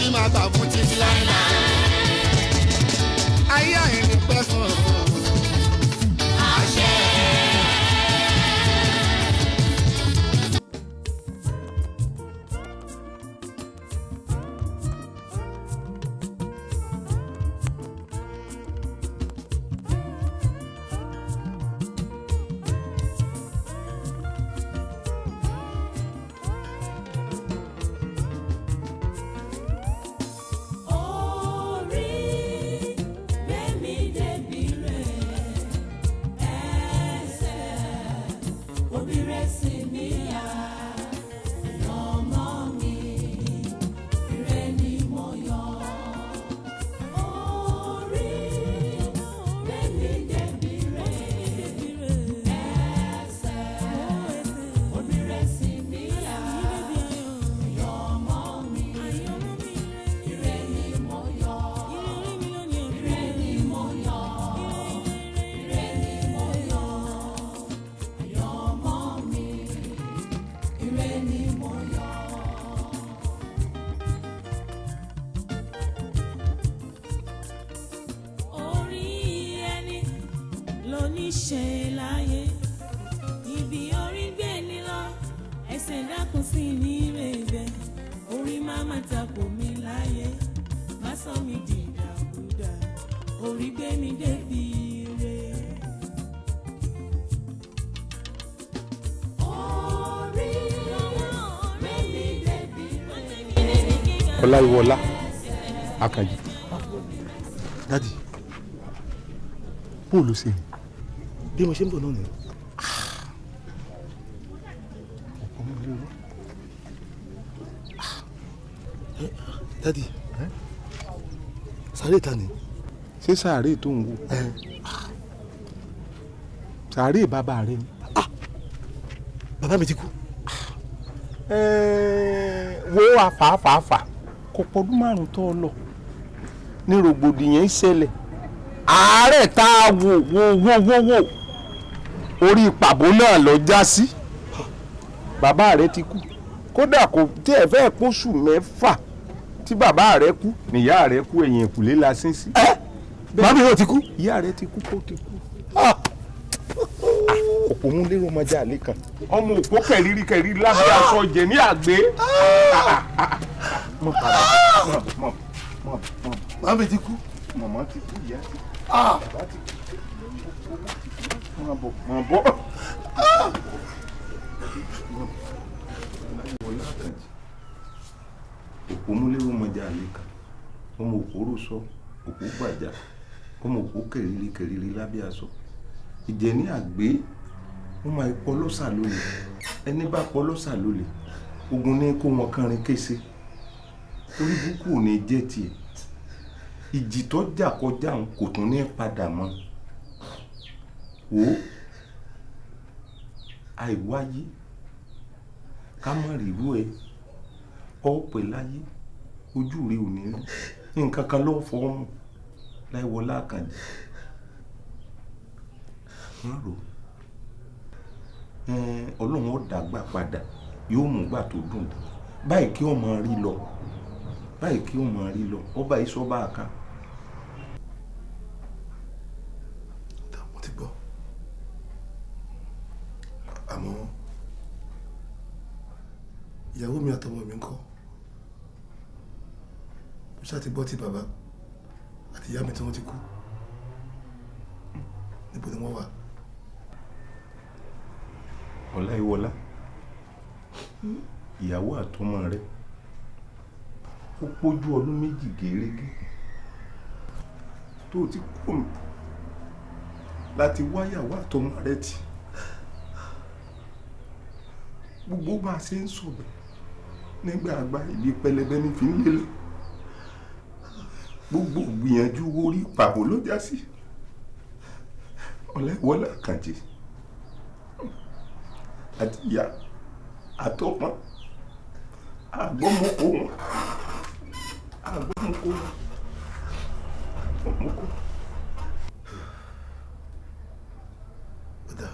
tí máa gbà fún títí láéláé. Ayé àìní pẹ́ fún àṣẹ. Orí gbẹ̀mí débi rẹ̀, ẹsẹ̀ orí rẹ̀ sì níyà, ọmọ mi rẹ̀ ni mo yọ. Orí gbẹ̀mí débi rẹ̀, ẹsẹ̀ orí rẹ̀ sì níyà, ọmọ mi ire ni mo yọ, ire ni mo yọ, ire ni mo yọ, ayọ̀ ọmọ mi, ire ni mo yọ. Orí ẹni ló ní ṣe láyé, ibi orí gbé ni lọ, ẹsẹ̀ dákun sí ní rèébẹ̀. Orí má má takò mí láyé, má sọ mí dìdàkudà, orí gbé mi débi ire. Orí gbẹ̀mí débi rẹ̀. Ọláyíwọlá Àkànjì. Daddy. Bó ló ṣe rìn? Bí mo ṣe ń bọ̀ náà nìyẹn. Daddy, sáré ìta ni. Ṣé sàárè tó ń wò? Sàárè bàbá rẹ ni. Bàbá mi ti kú. Wo àfààfààfà kò pọdún márùn tó lọ ní rògbòdìyàn ń ṣẹlẹ̀, àárẹ̀ tá a wò wò wò wò wò, orí pàbó náà lọ já sí. Bàbá rẹ ti kú, kódà kò tí ẹ fẹ́ pósù 6 tí bàbá rẹ kú níyà rẹ kú, ẹ̀yìn ìkùlé la sín sí. Bàbá mi yóò ti kú. Ìyá rẹ ti kú, kó ti kú. Òpó mú lérò ọmọdé àlè kan, ọmọ òpó kẹrìírí kẹrìírí lábẹ́ aṣọ jẹ ní àgbé. Mọ padà, mọ mọ mọ mọ. Bàbá mi ti kú. Màmá ti kú, ìyá ti kú, bàbá ti kú. Mọ bọ̀, mọ bọ̀. Òpó mú lérò ọmọdé àlè kan, ọmọ òpó rò sọ, òpó gbàjà, ọmọ òpó kẹrìírí kẹrìírí lábẹ́ aṣọ ìjẹ ní àgbé. Wọ́n máa pọ̀ lọ́sà lólè, ẹni bá pọ̀ lọ́sà lólè, ogun ní kó wọn kánrin kése. Orí burúkú ò ní jẹ́ tiẹ̀. Ìjì tó jà kọjá òun kò tún ní padà mọ́. Wò ó, àìwáyé ká má rírú ẹ ọ̀pẹ láyé, ojú rẹ ò ní rí nǹkan kan lọ́ọ́ fọ́ mọ́ Láìwọlá Àkànjì. Má rò Ọlọ́run ó dàgbà padà, yóò mú gbà tó dùn dé báyìí kí ó máa rí lọ, báyìí kí ó máa rí lọ. Ọba yìí sọ bá a ká. Mo ti gbọ́, àmọ́ ìyàwó mi àtọmọ mi ń kọ́. Mo ṣáà ti gbọ́ ti bàbá àti ìyá mi tí wọ́n ti kú. Níbo ni wọ́n wà? Ọláyíwọlá, ìyàwó àtọmọ rẹ ó pójú ọdún 2 gèrègé tó ti kú mi láti wáyàwó àtọmọ rẹ tì. Gbogbo bá a ṣe ń sọ̀bẹ̀ nígbà àgbà ibi pẹlẹbẹ ní fi ń lélẹ̀. Gbogbo gbìyànjú orí pàbó ló já sí. Ọláyíwọlá Àkànjì àti ìyá àtọmọ, àgbọmọkò wọn, àgbọmọkò wọn, àgbọmọkò. Ọ̀dà,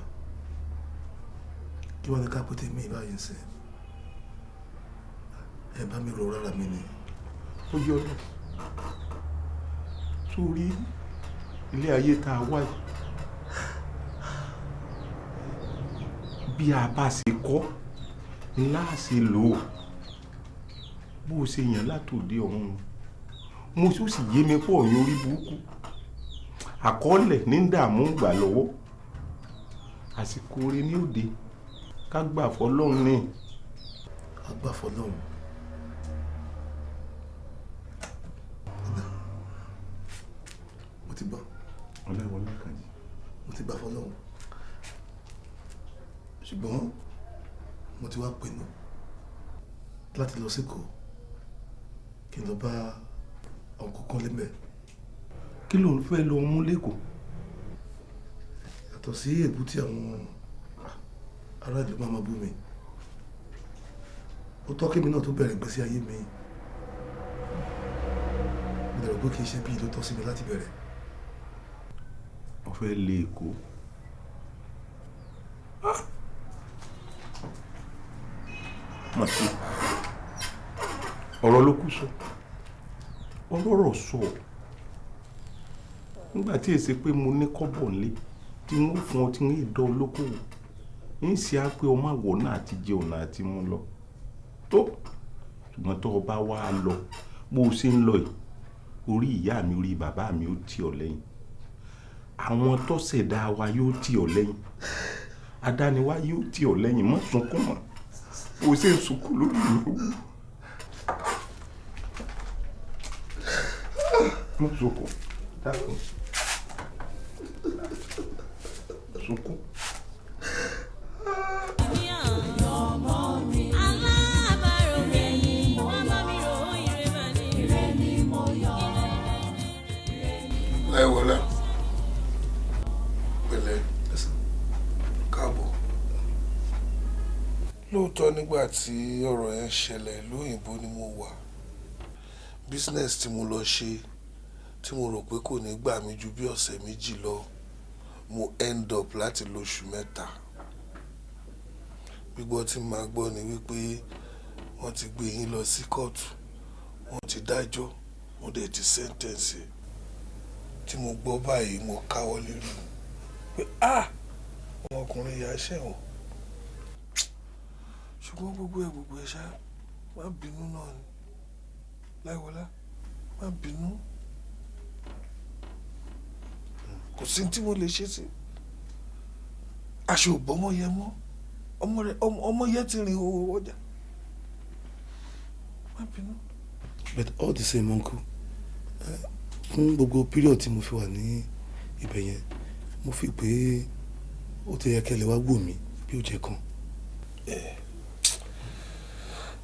kí wọ́n ní ká pété mi báyìí ń sìn? Ẹ bá mi rò rárá mi ni. Ó yọ lọ sórí ilé ayé tá a wá yìí, bí a bá ṣe kọ́ ńlá ṣe lò ó. Bó o ṣe yàn látòdì ọ̀run, mo sì yé mi pọ̀ yín orí burúkú àkọọ́lẹ̀ ní dààmú gbà lọ́wọ́. Àsìkò oore ní òde, ká gbà fọlọ́run ní. Ká gbà fọlọ́run. Mo ti gbọ́. Ọláwọlá Kànjí. Mo ti gbà fọlọ́run, ṣùgbọ́n mo ti wá pinnu láti lọ síkò kí n lọ bá ọkọ̀ kan lẹ́mẹ̀. Kí ló ń fẹ́ lọ mú lẹ́kọ̀ọ́? Yàtọ̀ sí èbú tí àwọn ará ìlú máa ma bú mi, ó tọ́ kémi náà tó bẹ̀rẹ̀ ìgbésí ayé mi. Mo dẹ̀rọ̀ pé kì í ṣe bí ìlú tọ́ sí mi láti bẹ̀rẹ̀. Ó fẹ́ lé Èkó. Mà sí ọ̀rọ̀ ló kù sọ, ọlọ́rọ̀ sọ. Nígbà tí èsì pé mo ní kọ́bọ̀ ńlé tí wọ́n fún ọ tí wọ́n dán olókòwò ń ṣe á pé ọmọ àwọ̀ náà ti jẹ ọ̀nà àti mú lọ tó. Ṣùgbọ́n tó o bá wá lọ bó o ṣe ń lọ yìí, orí ìyá mi, orí bàbá mi ó tì ọ́ lẹ́yìn, àwọn tó ṣẹ̀dá wa yóò tì ọ́ lẹ́yìn, adániwá yóò tì ọ́ lẹ́yìn. Má sunkún mọ́, bó o ṣe ń sunkún lórí mi. Má sunkún, dákun sunkún. Láìwọlá, pẹ̀lẹ́, káàbọ̀. Lóòótọ́, nígbà tí ọ̀rọ̀ yẹn ṣẹlẹ̀ lóyìnbó ni mo wà. Business tí mo lọ ṣe tí mo rò pé kò ní gbà mí ju bí ọ̀sẹ̀ 2 lọ, mo end up láti lóṣù 3. Gbígbọ́ tí màá gbọ́ ni wípé wọ́n ti gbé yín lọ sí kóòtù, wọ́n ti dájọ́, wọ́n dẹ̀ ti sentence. Tí mo gbọ́ báyìí, mo káwọ́ lérí pé ah, ọmọkùnrin yà á ṣẹ̀wọ̀n. Ṣùgbọ́n gbogbo ẹ̀ ṣá, má bínú náà ni. Láìwọlá, má bínú. Kò sí tí mo lè ṣe sí. Aṣọ ò bọ́mọ yẹn mọ́, ọmọ yẹn ti rìn owó ọjà. Má bínú. But all the same, uncle, fún gbogbo period tí mo fi wà ní ibẹ̀ yẹn, mo fi pé ó ti yẹ kẹ́ lè wá wò mí bí ó jẹ́ kan.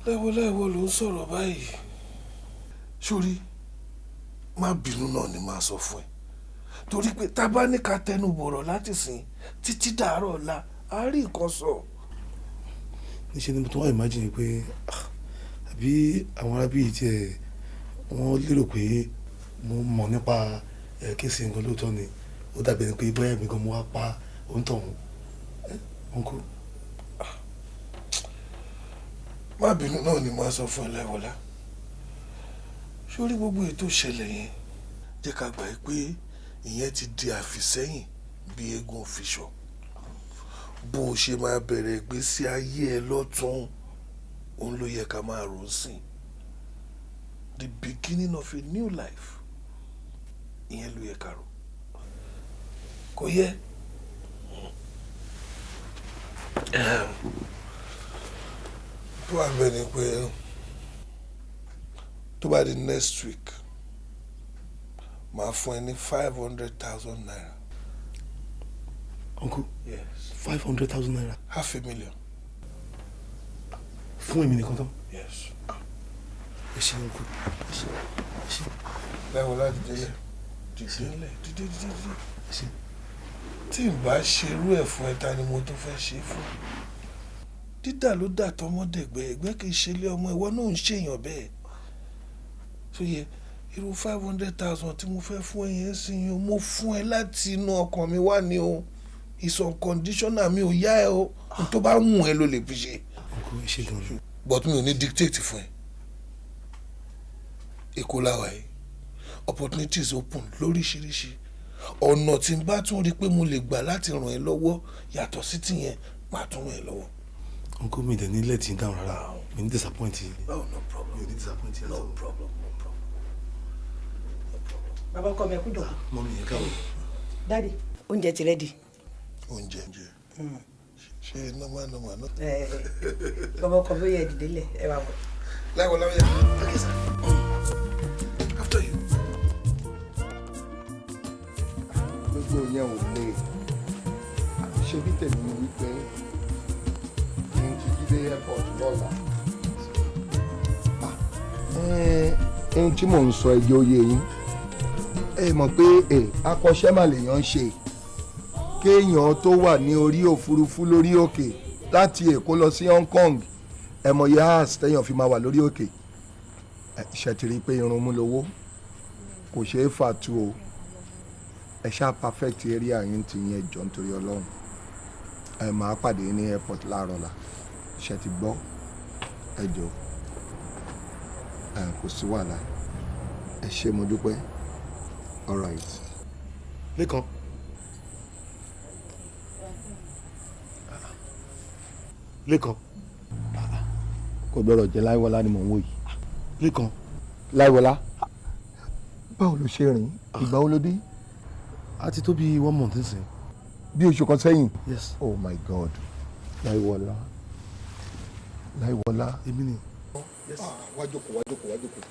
Láìwọlá, ìwọ ló ń sọ̀rọ̀ báyìí. Sórí, má bínú náà ni màá sọ fún ẹ, torí pé tá a bá ní ká tẹnu bọ̀rọ̀ láti sìn títí dàárọ̀ ọ̀la, a rí nǹkan sọ. Níṣẹ́ ni mo tún wá imagine pé àbí àwọn arábí yìí tiẹ̀ wọ́n lérò pé mo mọ̀ nípa case nǹkan. Lóòótọ́ ni, ó dàbí ẹni pé bóyá èmi gan mo wá pa òǹtọ̀hún, uncle. Má bínú náà ni màá sọ fún ẹ, Láìwọlá. Sórí gbogbo ètò ìṣẹ̀lẹ̀ yẹn, jẹ́ ká gbà pé ìyẹn ti di àfìsẹ́yìn bí eégún fiṣọ. Bó o ṣe máa bẹ̀rẹ̀ ìgbésí ayé ẹ lọ́tún, òun ló yẹ ká máa rò ó sìn. The beginning of a new life, ìyẹn ló yẹ ká rò. Kò yẹ. Tó wà bẹ́ẹ̀ ni pé tó bá di next week, màá fún ẹ ní ₦500,000. Uncle? Yes. ₦500,000? Half a million. Fún èmi nìkan tán? Yes. Ẹ ṣé, uncle, ẹ ṣé, ẹ ṣé. Láìwọlá, dìde lẹ̀, dìde lẹ̀, dìde, dìde, dìde. Ẹ ṣé. Tí n bá ṣerú ẹ̀ fún ẹ, ta ni mo tún fẹ́ ṣe fún? Dídà ló dà tọmọdẹ̀gbẹ́ ẹgbẹ́, kì í ṣe ilé ọmọ. Ìwọ náà ń ṣèyàn bẹ́ẹ̀ tó yẹ. Irú 500,000 tí mo fẹ́ fún ẹ yẹn sí yín o, mo fún ẹ láti inú ọkàn mi wá ní o. It's unconditional, mi ò yá ẹ o. N tó bá wù ẹ ló lè fi ṣe. Uncle, ẹ ṣé gan ni. But mi ò ní dictate fún ẹ. Èkó láwa yìí, opportunities open lóríṣiríṣi. Ọ̀nà tí n bá tún rí pé mo lè gbà láti ràn ẹ́ lọ́wọ́ yàtọ̀ sí tìyẹn, máa tún ràn ẹ́ lọ́wọ́. Uncle, mi dẹ̀ ní let yín down rárá, mi ní disappoint yín. Oh, no problem. Mi ò ní disappoint yín. No problem, no problem. Bàbá ọkọ mi, ẹ kú jọ. Mummy, ẹ káàbọ̀. Daddy, oúnjẹ ti ready. Oúnjẹ ṣe normal normal náà. Ẹ bàbá ọkọ mi, ó yẹ dìde lẹ, ẹ wà wọ. Láìwọ láwọ yà. Okay, sir. After you. Gbogbo yẹn ò le. Ṣe bí tèmi ni wípé kí n ti jí dé airport lọ́la. Ohun tí mò ń sọ, ẹjọ́ yé yín. Ẹ mọ̀ pé ẹ akọ́ṣẹ́ mà lèèyàn ń ṣe, kéèyàn tó wà ní orí òfurufú lórí òkè láti Èkó lọ sí Hong Kong, ẹ mọ̀ iye hours téèyàn fi máa wà lórí òkè. Ṣe ti rí i pé irun mú lówó kò ṣeé fà tu o? Ẹ ṣáà perfect area yín ti yẹn jọ, nítorí Ọlọ́run. Ẹ máa pàdé ní airport láàárọ̀ la, ṣe ti gbọ́? Ẹ jọ, ẹ kò sí wàhálà. Ẹ ṣé, mo dúpẹ́. All right. Lékan. Lékan. Kò gbọ́dọ̀ jẹ́ Láìwọlá ni mò ń wò yìí. Lékan. Láìwọlá, báwo ló ṣe rìn? Ìgbà wo ló dé? A ti tó bí one month nísìn. Bí oṣù kan sẹ́yìn? Yes. Oh my God, Láìwọlá, Láìwọlá. Èmi ni. Yes. Wá jókòó, wá jókòó, wá jókòó,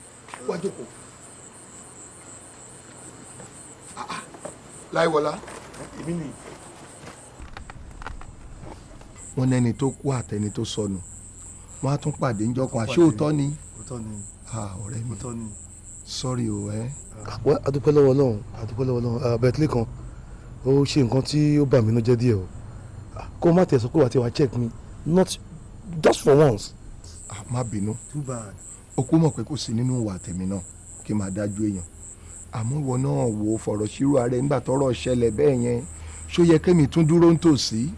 wá jókòó. Ah, ah. Láìwọlá. Èmi ni. Wọ́n ní ẹni tó kú àtẹni tó sọnù, wọ́n á tún pàdé ńjọ́ kan. Àṣé òótọ́ ni? Òótọ́ ni. Ah, ọ̀rẹ́ mi. Òótọ́ ni. Sorry o, ẹ. Wẹ́, adúpẹ́ lọ́wọ́ Ọlọ́run, adúpẹ́ lọ́wọ́ Ọlọ́run. Bẹ́ẹ̀, Lékan, ó ṣe nǹkan tí ó bà mí nínú jẹ́ díẹ̀ o. Kó má tẹ̀ sọ pé wà á ti wá check me, not just for once. Ah, má bínú. Too bad. O kú mọ̀ pé kò sí nínú ìwà tèmi náà kí n máa dájú èèyàn, àmọ́ ìwọ náà wò ó, fọ̀rọ̀ ṣírò ara ẹ. Nígbà tọ́rọ̀ ṣẹlẹ̀ bẹ́ẹ̀ yẹn, ṣó yẹ kémi tún dúró ń tòsí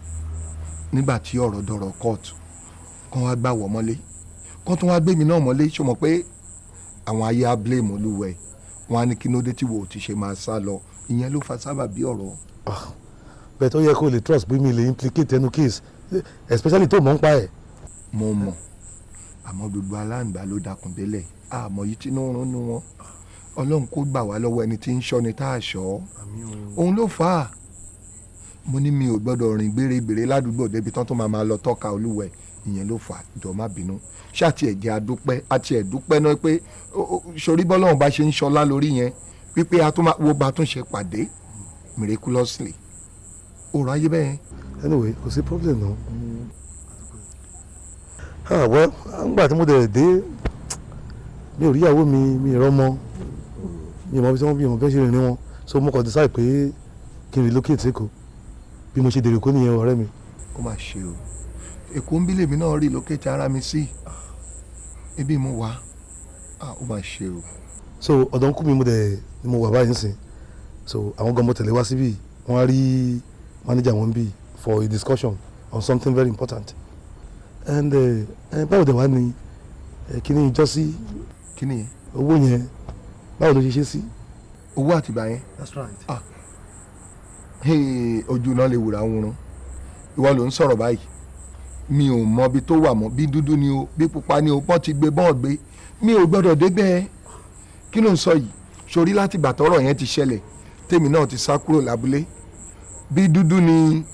nígbà tí ọ̀rọ̀ dọ̀rọ̀ court, kán wá gbà wọ́ mọ́lé, kán tún wá gbé mi náà mọ́lé? Ṣó mọ̀ pé àwọn ayé á blame olúwẹ̀ wọn á ní kí ló dé tí wò ó ti ṣe máa sá lọ? Ìyẹn ló fa sábà bí ọ̀rọ̀. Bẹ́ẹ̀ tó yẹ kó lè trust pé mi lè implicate ẹnu case, especially tó mọ̀ ń pa ẹ̀. Mo mọ̀, àmọ́ gbogbo aláǹgbá ló dakùn délẹ̀, àmọ́ yìí tí inú rún nu wọn. Ọlọ́run kó gbà wá lọ́wọ́ ẹni tí ń ṣọ́ni tá a ṣọ́. Òun ló fà á mo ní mi ò gbọ́dọ̀ rìn gbèrègbèrè ládùúgbò débi tán tó máa máa lọ tọ́ka olúwẹ̀. Ìyẹn ló fà á. Jọ, má bínú. Ṣáàtì ẹ̀jẹ̀ adúpẹ́ àti ẹ̀dúpẹ́ náà pé sórí bọ́lọ́run bá ṣe ń ṣọlá lórí yẹn, wípé a tún máa wo bá tún ṣe pàdé miraculously, ó ráyé bẹ́ẹ̀. Anyway, kò sí problem náà. Ah well, ngbà tí mo dẹ̀ dé, mi ò rí ìyàwó mi, mi ì rọ́mọ, mi ò mọ bí wọ́n, mi ò mọ bí wọ́n ṣe rìn ní wọn. So mo kàn decide pé kí n relocate s'Ékòó. Bí mo ṣe dèrò Èkó nìyẹn, ọ̀rẹ́ mi. Ó mà ṣe o. Èkó ń bí lèmi náà relocate ara mi sí, ibi mo wà. Ah, ó mà ṣe o. So ọ̀dọ̀ ń kú mi mo dẹ̀ ni mo wà báyìí nísìn. So àwọn gan mo tẹ̀lé wá síbí, wọ́n á rí manager wọn bí for a discussion on something very important. And báwo dẹ̀ wá ní kíní ìjọ́sí? Kíní yẹn? Owó yẹn, báwo ló ṣe ṣe sí? Owó àtìgbà yẹn? That's right. Ah, hey, ojú náà lè wùrà ń wúrun. Ìwọ ló ń sọ̀rọ̀ báyìí. Mi ò mọ ibi tó wà mọ́. Bí dúdú ni o, bí pupa ni o, bọ́n ti gbé, bọ́n gbé, mi ò gbọ́dọ̀ débẹ̀. Kí ló ń sọ yìí? Sórí láti ìgbà tọ́rọ̀ yẹn ti ṣẹlẹ̀ tèmi náà ti sá kúrò lábúlé, bí dúdú ni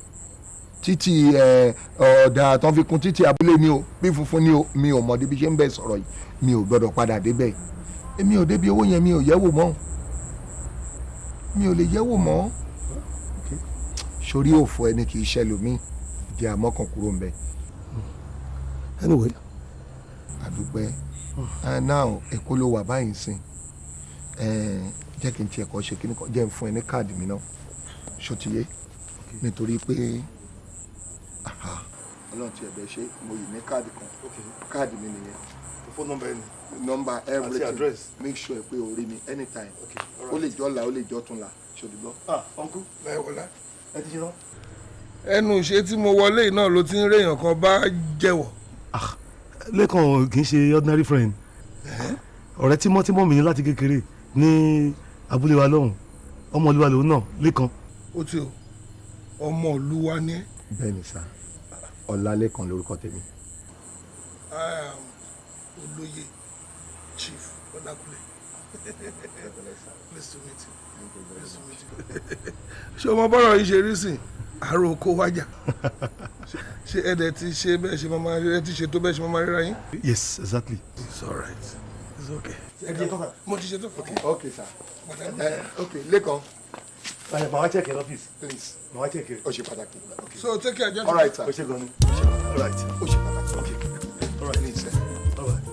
títì ẹ, ọ̀dà tó fi kún títì abúlé ni o, bí funfun ni o, mi ò mọ débi. Ṣe ń bẹ̀ sọ̀rọ̀ yìí, mi ò gbọ́dọ̀ padà débẹ̀. Èmi ò débi owó yẹn, mi ò yẹ̀wò mọ́, mi ò lè yẹ̀wò mọ́. Sórí òfò ẹni kì í ṣẹlòmíì jẹ́ àmọ́kàn kúrò ń bẹ̀. Anyway. Àdúpẹ́. And now, Èkó ló wà báyìí sìn. Jẹ́ kí n tiẹ̀ kọ́ ṣe kíní kan, jẹ́ n fún ẹ ní káàdì mi náà, ṣòtìyé? Nítorí pé aha, Ọlọ́run ti ẹ̀bẹ̀ ṣe, mo yìí ní káàdì kan. Káàdì mi nìyẹn. Phone number ẹni. Number, everything. Address. Make sure pé o rí mi anytime. Ó lè jọ́ la, ó lè jọ́ tún la, ṣòdìgbọ́. Ah, uncle. Láìwọlá. Ẹ ti ṣe tán. Ẹnu ìṣe tí mo wọlé yìí náà ló ti ń réèyàn kan bá jẹ́wọ̀. Lẹ́kàn kì í ṣe ordinary friend. Ọ̀rẹ́ tímọ́tímọ́ mi ní láti kékeré ní abúlé wa lọ́hùn, ọmọ ìlú wa lòun náà, Lékan. Ó ti o, ọmọ ìlú wa ni ẹ́. Bẹ́ẹ̀ ni sir, Ọlálékan lórúkọ tèmi. Olóyè Chief Ọlákúnlé. Pleased to meet you. Pleased to meet you. Ṣé o mọ bọ́rọ̀ yìí ṣe rí sìn? Àárò oko wájà. Ṣé ẹ̀dẹ̀ ti ṣe bẹ́ẹ̀ ṣe máa ẹ ti ṣe tó bẹ́ẹ̀ ṣe máa ríra yín? Yes, exactly. It's all right. It's okay. Mo ti ṣe tó. Okay sir. Okay, Lékan. Màá wá check ẹ lọ́fíìsì. Please. Màá wá check ẹ. Ó ṣe pàtàkì. So take care, gentlemen. All right sir. Ó ṣe gan ni. All right. Ó ṣe pàtàkì. Okay. All right. Please sir. All right.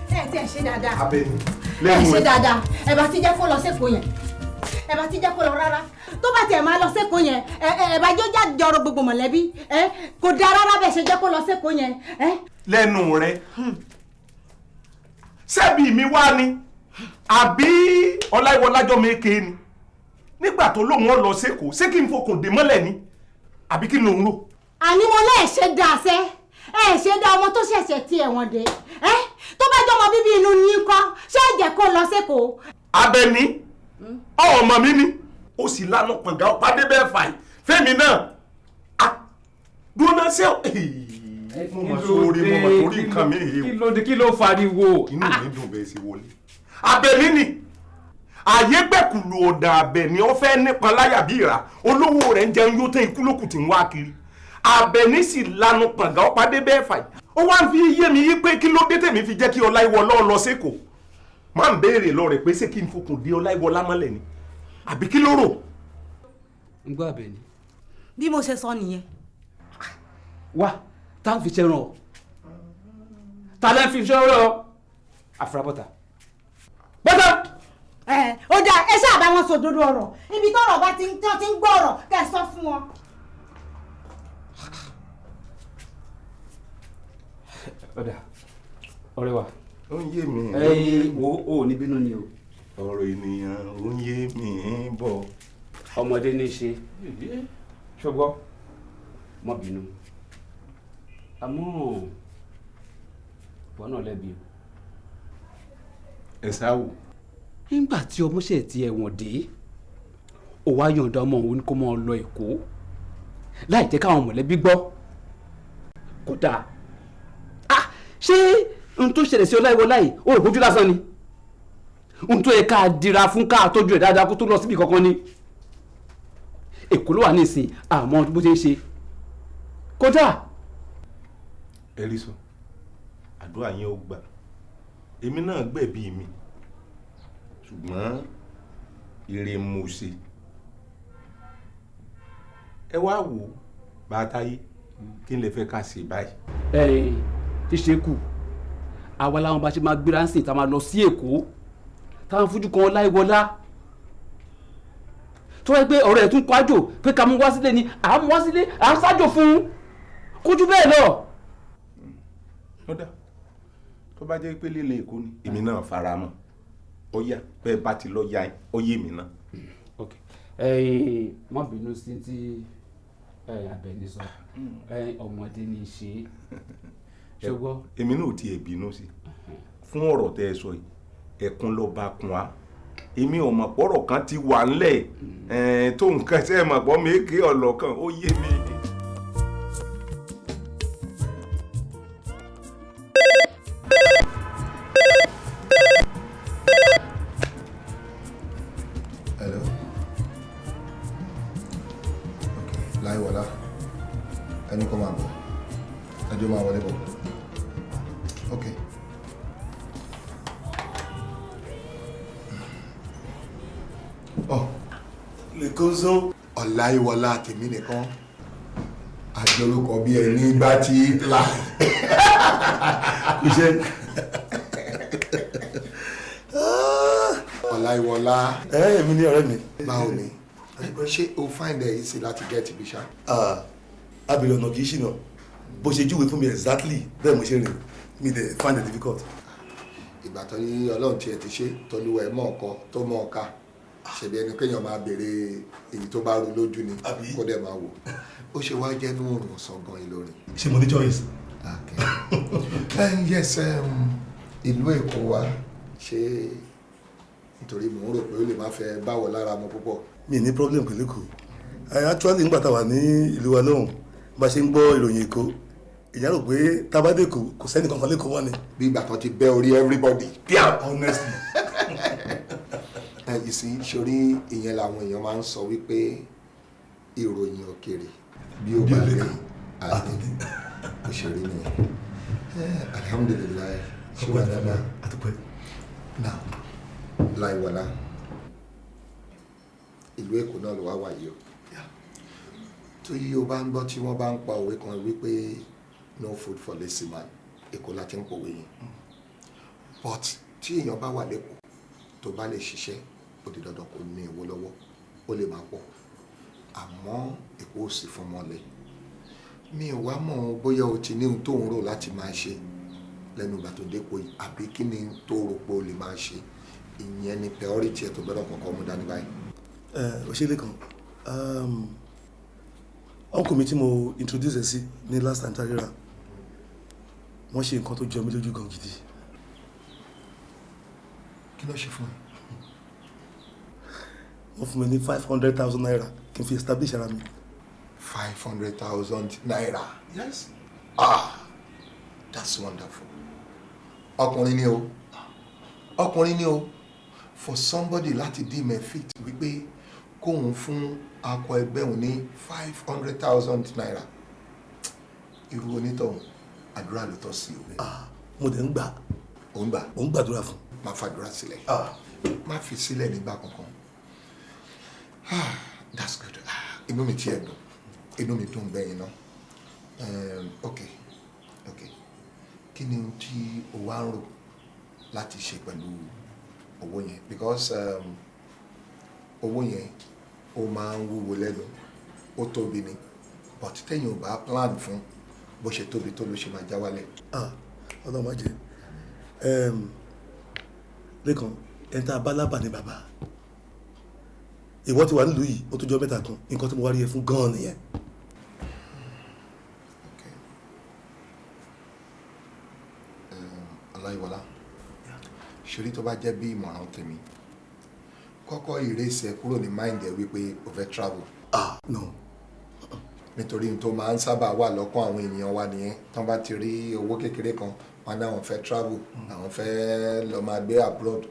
Ẹ tí ẹ ṣe dáadáa. Abẹ́ni. Ẹ ṣe dáadáa. Ẹ bá ti jẹ́ kó lọ sẹ́kọ̀ọ́ yẹn, ẹ bá ti jẹ́ kó lọ rárá. Tó bá tiẹ̀ máa lọ sẹ́kọ̀ọ́ yẹn, ẹ ẹ bá jọ jọrọ gbogbo mọ̀lẹ́bí. Ẹ kò dáa rárá bẹ́ẹ̀ ṣe jẹ́ kó lọ sẹ́kọ̀ọ́ yẹn. Ẹ. Lẹ́nu rẹ, ṣebí mi wá ni àbí Ọláìwọlájọ́ mi ké ni nígbà tó lóun ó lọ sẹ́kọ̀ọ́? Ṣé kí n fokùn dè mọ́lẹ̀ ni àbí kí n lòun rò? Àní mo lẹ́ẹ̀ ṣe dáa sẹ́, ẹ ṣe dá ọmọ tó ṣẹ̀ṣẹ̀ ti ẹ̀wọ̀n dé. Ẹ tó bá jọmọ bíbí inú yín kọ́, ṣé ẹ jẹ́ kó lọ sẹ́kọ̀ọ́? Abẹ́ni, ọmọ mi ni ó sì lánàá pọ̀ngá ọ̀pá débẹ̀ fà yìí fẹ́mi náà dúró ṣé mo mọ̀ sórí, mo mọ̀ sórí nǹkan mi yìí. Kí ló dé? Kí ló fariwo? Inú mi dùn bẹ́ẹ̀ sì wọlé. Abẹ́ni ni àyè gbẹ̀kùlù ọ̀dà. Abẹ́ni ó fẹ́ nípa láyà bí ìrà olówó rẹ̀ ń jẹun yóò tán, ikú lókùn tí ń wá kiri. Abẹ́ni sì lanu pọ̀ngá ọ̀pá débẹ̀ fà yìí. Ó wá ń fi yé mi yí pé kí ló dé tèmi fi jẹ́ kí Ọláìwọlá lọ sẹ́kọ̀ọ́. Máa ń béèrè lọ rẹ̀ pé ṣé kí n fokùn dé Ọláìwọlá mọ́lẹ̀ ni àbí kí ló rò? Ń gbọ́, Àbẹ̀ní. Bí mo ṣe sọ nìyẹn. Wá, tá n fi ṣe ràn ọ́, ta lẹ́ fi ṣe ràn ọ́, àfúrà bọ́tà bọ́tà. Ẹ ó dáa, ẹ ṣáà bá wọn sòdodo ọ̀rọ̀. Ibi tọ́rọ̀ bá ti ń tán ti ń gbọ́ ọ̀rọ̀, kẹ́ ẹ sọ fún wọn. Ọ̀dà, ọ̀rẹ́ wa. Ó ń yé mi. Ẹyin wo, o ò ní bínú ni o. Ọ̀rọ̀ ènìyàn ó ń yé mi bọ̀. Ọmọdé ní í ṣe, ṣùgbọ́n mọ́ bínú, àmọ́ ìwọ náà lẹ́bi o. Ẹ sá wò. Nígbà tí ọmọ ṣe ti ẹ̀wọ̀n dé, ó wá yọ̀ǹda ọmọ òun kó mọ́ ọ lọ Èkó láì jẹ́ káwọn mọ̀lẹ́bí gbọ́. Kódà, ah, ṣé n tó ṣẹlẹ̀ sí Ọláìwọlá yìí, ó rò bójú lásán ni? N tó yẹ ká dira fún, ká tọ́jú ẹ̀ dáadáa kó tó lọ síbi kankan ni. Èkó ló wà nísìn, àmọ́ bó ṣe ń ṣe kódà. Ẹ rí sọ, àdúrà yẹn ó gbà. Èmi náà gbẹ̀bí mi, ṣùgbọ́n ire mo ṣe. Ẹ wá wò ó, bá a táyé, kí n lè fẹ́ ká ṣe báyìí? Ẹ ṣíṣe kù, àwa làwọn bá ṣe máa gbéra ń sìn tá a máa lọ sí Èkó, táwọn fojú kan Ọláìwọlá, tó wáyé pé ọ̀rọ̀ ẹ̀ tún kọ́ àjò pé ká mú wá sílé ni, à ń mú wá sílé, à ń ṣájò fún un, kójú bẹ́ẹ̀ lọ. Ó dà, tó bá jẹ́ pé lílé Èkó ni, èmi náà fara mọ́. Ó yá, bẹ́ẹ̀ bá ti lọ ya, ó yé mi náà. Ok, má bínú sí ti Àbẹ̀ní sọ, ọmọdé ní í ṣe, ṣùgbọ́n. Èmi náà ò tiẹ̀ bínú sí fún ọ̀rọ̀ tẹ́ ẹ sọ yìí. Ẹ̀kún ló bá kun á. Èmi ò mọ̀ pọ̀rọ̀ kan ti wà ńlẹ̀ tó nǹkan ṣe é mọ̀ pọ̀ méèké ọ̀lọ́kàn, ó yé mi. Hello. Okay, Láìwọlá. Ẹni kò máa bọ̀. Ẹjọ́ máa wọlé bọ̀. Okay. Oh. Lẹ́kọ́sọ́. Ọláìwọlá tèmi nìkan. Àjọlùkọ bí ẹni bá ti là. Iṣẹ́. Ọláìwọlá. Ẹ èmi ní ọ̀rẹ́ mi. Báwo ni? Ṣé o find it easy láti get ibi ṣá? Abèrè ọ̀nà kì í ṣìnà. Bó ṣe júwe fún mi exactly bẹ́ẹ̀ mo ṣe rìn, mi dẹ̀ find it difficult. Ìgbà tó ní Ọlọ́run tiẹ̀ ti ṣe tolúwa ẹ̀ mọ̀ ọkọ tó mọ̀ ọ̀ka. Ṣebí ẹni kéèyàn máa béèrè èyí tó bá rú lójú ni kó dẹ̀ máa wò. Ó ṣe wá jẹ́ inú òrùn ọ̀sán gan Ìlọrin. Ṣé mo ní choice? Yes, ìlú Èkó wa, ṣé nítorí mò ń rò pé ó lè má fẹ́ báwọ̀ lára mu púpọ̀. Mi ní problem pẹ̀lú Èkó. Actually, nígbà tá a wà ní ìlú wa lóhùn, bá a ṣe ń gbọ́ ìròyìn Èkó, ìyá rò pé tá a bá dé Èkó, kò sẹ́ni kankan lẹ́kọ̀ọ́ wọ́n ni. Bí ìgbà kan ti bẹ́ orí everybody. Pia, honestly. You see, sórí ìyẹn làwọn èèyàn máa ń sọ wípé ìròyìn òkèèrè bí ó bá dé àdé òṣèré nìyẹn. Alhamdulillahi, ṣé wàá dáadáa? Now, Láìwọlá, ìlú Èkó náà ló wá wà yìí o. Tó yí o bá ń gbọ́ tí wọ́n bá ń pa òwe kan wípé "no food for lazy man", Èkó la ti ń pòwe yẹn. But tí èèyàn bá wà lẹ́kọ̀ọ́, tó bá lè ṣiṣẹ́, ó di dandan kó ní owó lọ́wọ́. Ó lè máa pọ̀, àmọ́ Èkó ò sì fún ọmọlẹ̀. Mi ò wá mọ̀ bóyá o ti ní ohun tó ń rò láti máa ṣe lẹ́nu ìgbà tó dépò yìí, àbí kí ni tó rò pé o lè máa ṣe. Ìyẹn ni priority ẹ̀ tó gbọ́dọ̀ kọ́kọ́ mú dání báyìí. Ẹ òṣèlú kan, uncle mi tí mo introduce ẹ sí ní last time tá a ríra, wọ́n ṣe nǹkan tó jọ mí lójú gan gidi. Kí ló ṣe fún ẹ? Wọ́n fún mi ní ₦500,000 kí n fi establish ara mi. ₦500,000? Yes. Ah, that's wonderful. Ọkùnrin ni o, ọkùnrin ni o. For somebody láti deem ẹ fit wípé kóun fún akọ ẹgbẹ́ òun ní ₦500,000, irú onítọ̀hún, àdúrà ló tọ́ sí o. Ah, mo dẹ̀ ń gbà. Ò ń gbà. Mo ń gbàdúrà fún. Má fàdúrà sílẹ̀, má fi sílẹ̀ nígbà kankan. Ah, that's good. Ah, inú mi tiẹ̀ dùn, inú mi dùn bẹ́yìn náà. Ok, kí ni tí o wá ń rò láti ṣe pẹ̀lú owó yẹn? Because owó yẹn, ó máa ń wúwo lẹ́nu, ó tóbi ni, but téèyàn ò bá plan fún, bó ṣe tóbi tó ló ṣe máa já wálẹ̀. Ah, Ọlọ́run má jẹ́. Lẹ́kan, ẹni tá a bá lábà ní bàbá. Ìwọ ti wà nílùú yìí ó tó jọ mẹ́ta kan. Nǹkan tí mo wá rí ẹ fún gan-an nìyẹn. Okay. Ọláyíwọlá, ṣorí tó bá jẹ́ bí ìmọ̀ràn tèmi, kọ́kọ́ erase ẹ kúrò ní mind ẹ wípé o fẹ́ travel. Ah, no. Nítorí n tó máa ń sábà wà lọ́kàn àwọn ènìyàn wa nìyẹn. Tán bá ti rí owó kékeré kan, wọn náà fẹ́ travel, àwọn fẹ́ lọ máa gbé abroad,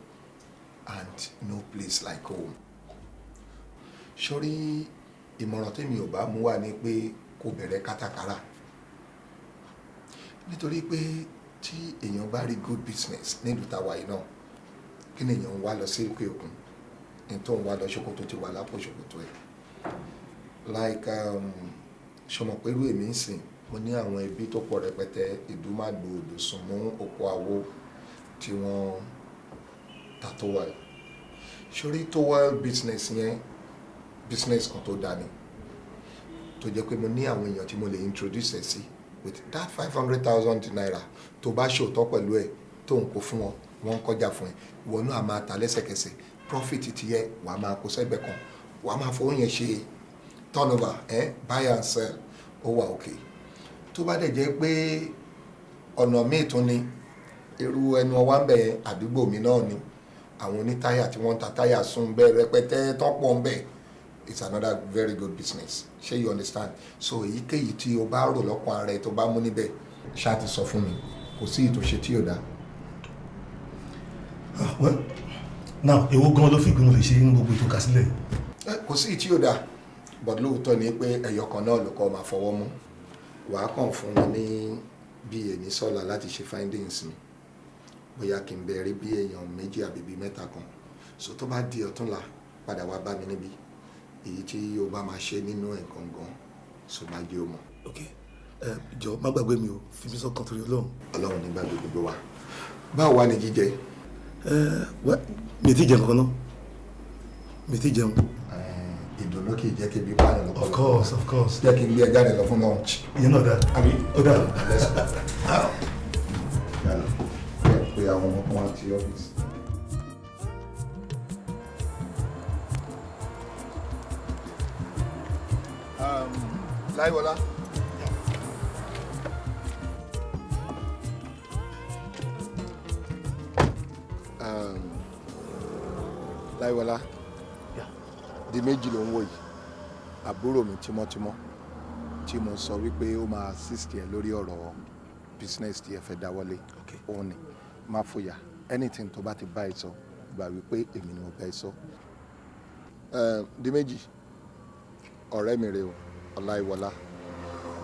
and no place like home. Sórí ìmọ̀ràn tèmi ò bá mú wà ní pé kó bẹ̀rẹ̀ kátàkárà, nítorí pé tí èèyàn bá rí good business nílùú táwa yìí náà, kí ni èèyàn ń wá lọ sí òkè òkun? Ní tó ń wá lọ, ṣòkòtò ti wà lápò ṣòkòtò ẹ̀. Like ṣọmọ pẹ̀lú èmi ń sìn, mo ní àwọn ẹbí tó pọ̀ rẹpẹtẹ, Ìdúmàgbò, Òdòsùnmú, Oko Àwo, tí wọ́n ta towel. Sórí towel business yẹn, business kan tó dáa ni, tó jẹ́ pé mo ní àwọn èèyàn tí mo lè introduce ẹ̀ sí with that ₦500,000. Tó bá ṣòótọ́ pẹ̀lú ẹ̀, tó ń kó fún wọn, wọ́n ń kọjá fún ẹ, ìwọ náà máa ta lẹ́sẹ̀kẹsẹ̀. Profit ti yẹ, wàá máa kó sẹ́gbẹ̀ kan, wàá máa fowó yẹn ṣe turnover, buy and sell. Ó wà okay. Tó bá dẹ̀ jẹ́ pé ọ̀nà míì tún ni, irú ẹnu ọwá ń bẹ̀ yẹn, àdúgbò mi náà ni, àwọn onítáyà tí wọ́n ń ta táyà sún bẹ́ẹ̀ rẹpẹtẹ tọ́pọ̀ ń bẹ̀. It's another very good business. Ṣé you understand? So èyíkéyìí tí o bá rò lọ́kàn ara ẹ, tó bá mú níbẹ̀, ṣáà ti sọ fún mi. Kò sí ìtòṣe tí ò dáa. Ah, well, now, èwo gan ló fi ìgbìmọ̀ lè ṣe nínú gbogbo ètò kásílẹ̀? Kò sí ìtí ò dáa, but lóòótọ́ ni pé ẹyọ kan náà ló kọ́ máa fọwọ́ mú. Wàá kàn fún wọn ní bí èmi sọ́la láti ṣe findings mi, bóyá kí n bẹ̀rẹ̀ bí èèyàn méjì àbí bí mẹ́ta kan. So tó bá di ọ̀túnla, padà wá bá mi níbí. Èyí tí o bá máa ṣe nínú ẹ̀ gangan, so máa jẹ́ o mọ̀. Ok, ẹ jọ, má gbàgbé mi o, fi mí sọ́kàn torí Ọlọ́run. Ọlọ́run ní gbàgbé gbogbo wa. Báwo wá ní jíjẹ? Ẹ wẹ́, mi ì tí jẹun kankan náà, mi ì tí jẹun. Ìdùnnú kì í jẹ́ kí ebi pààyàn lọ́pọ̀lọpọ̀. Of course, of course. Jẹ́ kí n gbé ẹ jáde lọ fún lunch. Ìyẹn náà dáa. Àbí? Ó dáa. Let's go. Yálà pé àwọn ọmọ kan wá ti ọ́fíìsì. Láìwọlá. Láìwọlá, di méjì ló ń wò yìí, àbúrò mi tímọ́tímọ́ tí mo sọ wípé ó máa assist ẹ lórí ọ̀rọ̀ business tí ẹ fẹ́ dáwọ́lé. Òun ni, má fòyà, anything tó bá ti bá ẹ sọ, gbà wípé èmi ni mo bá ẹ sọ. Di méjì, ọ̀rẹ́ mi rè o, Ọláìwọlá.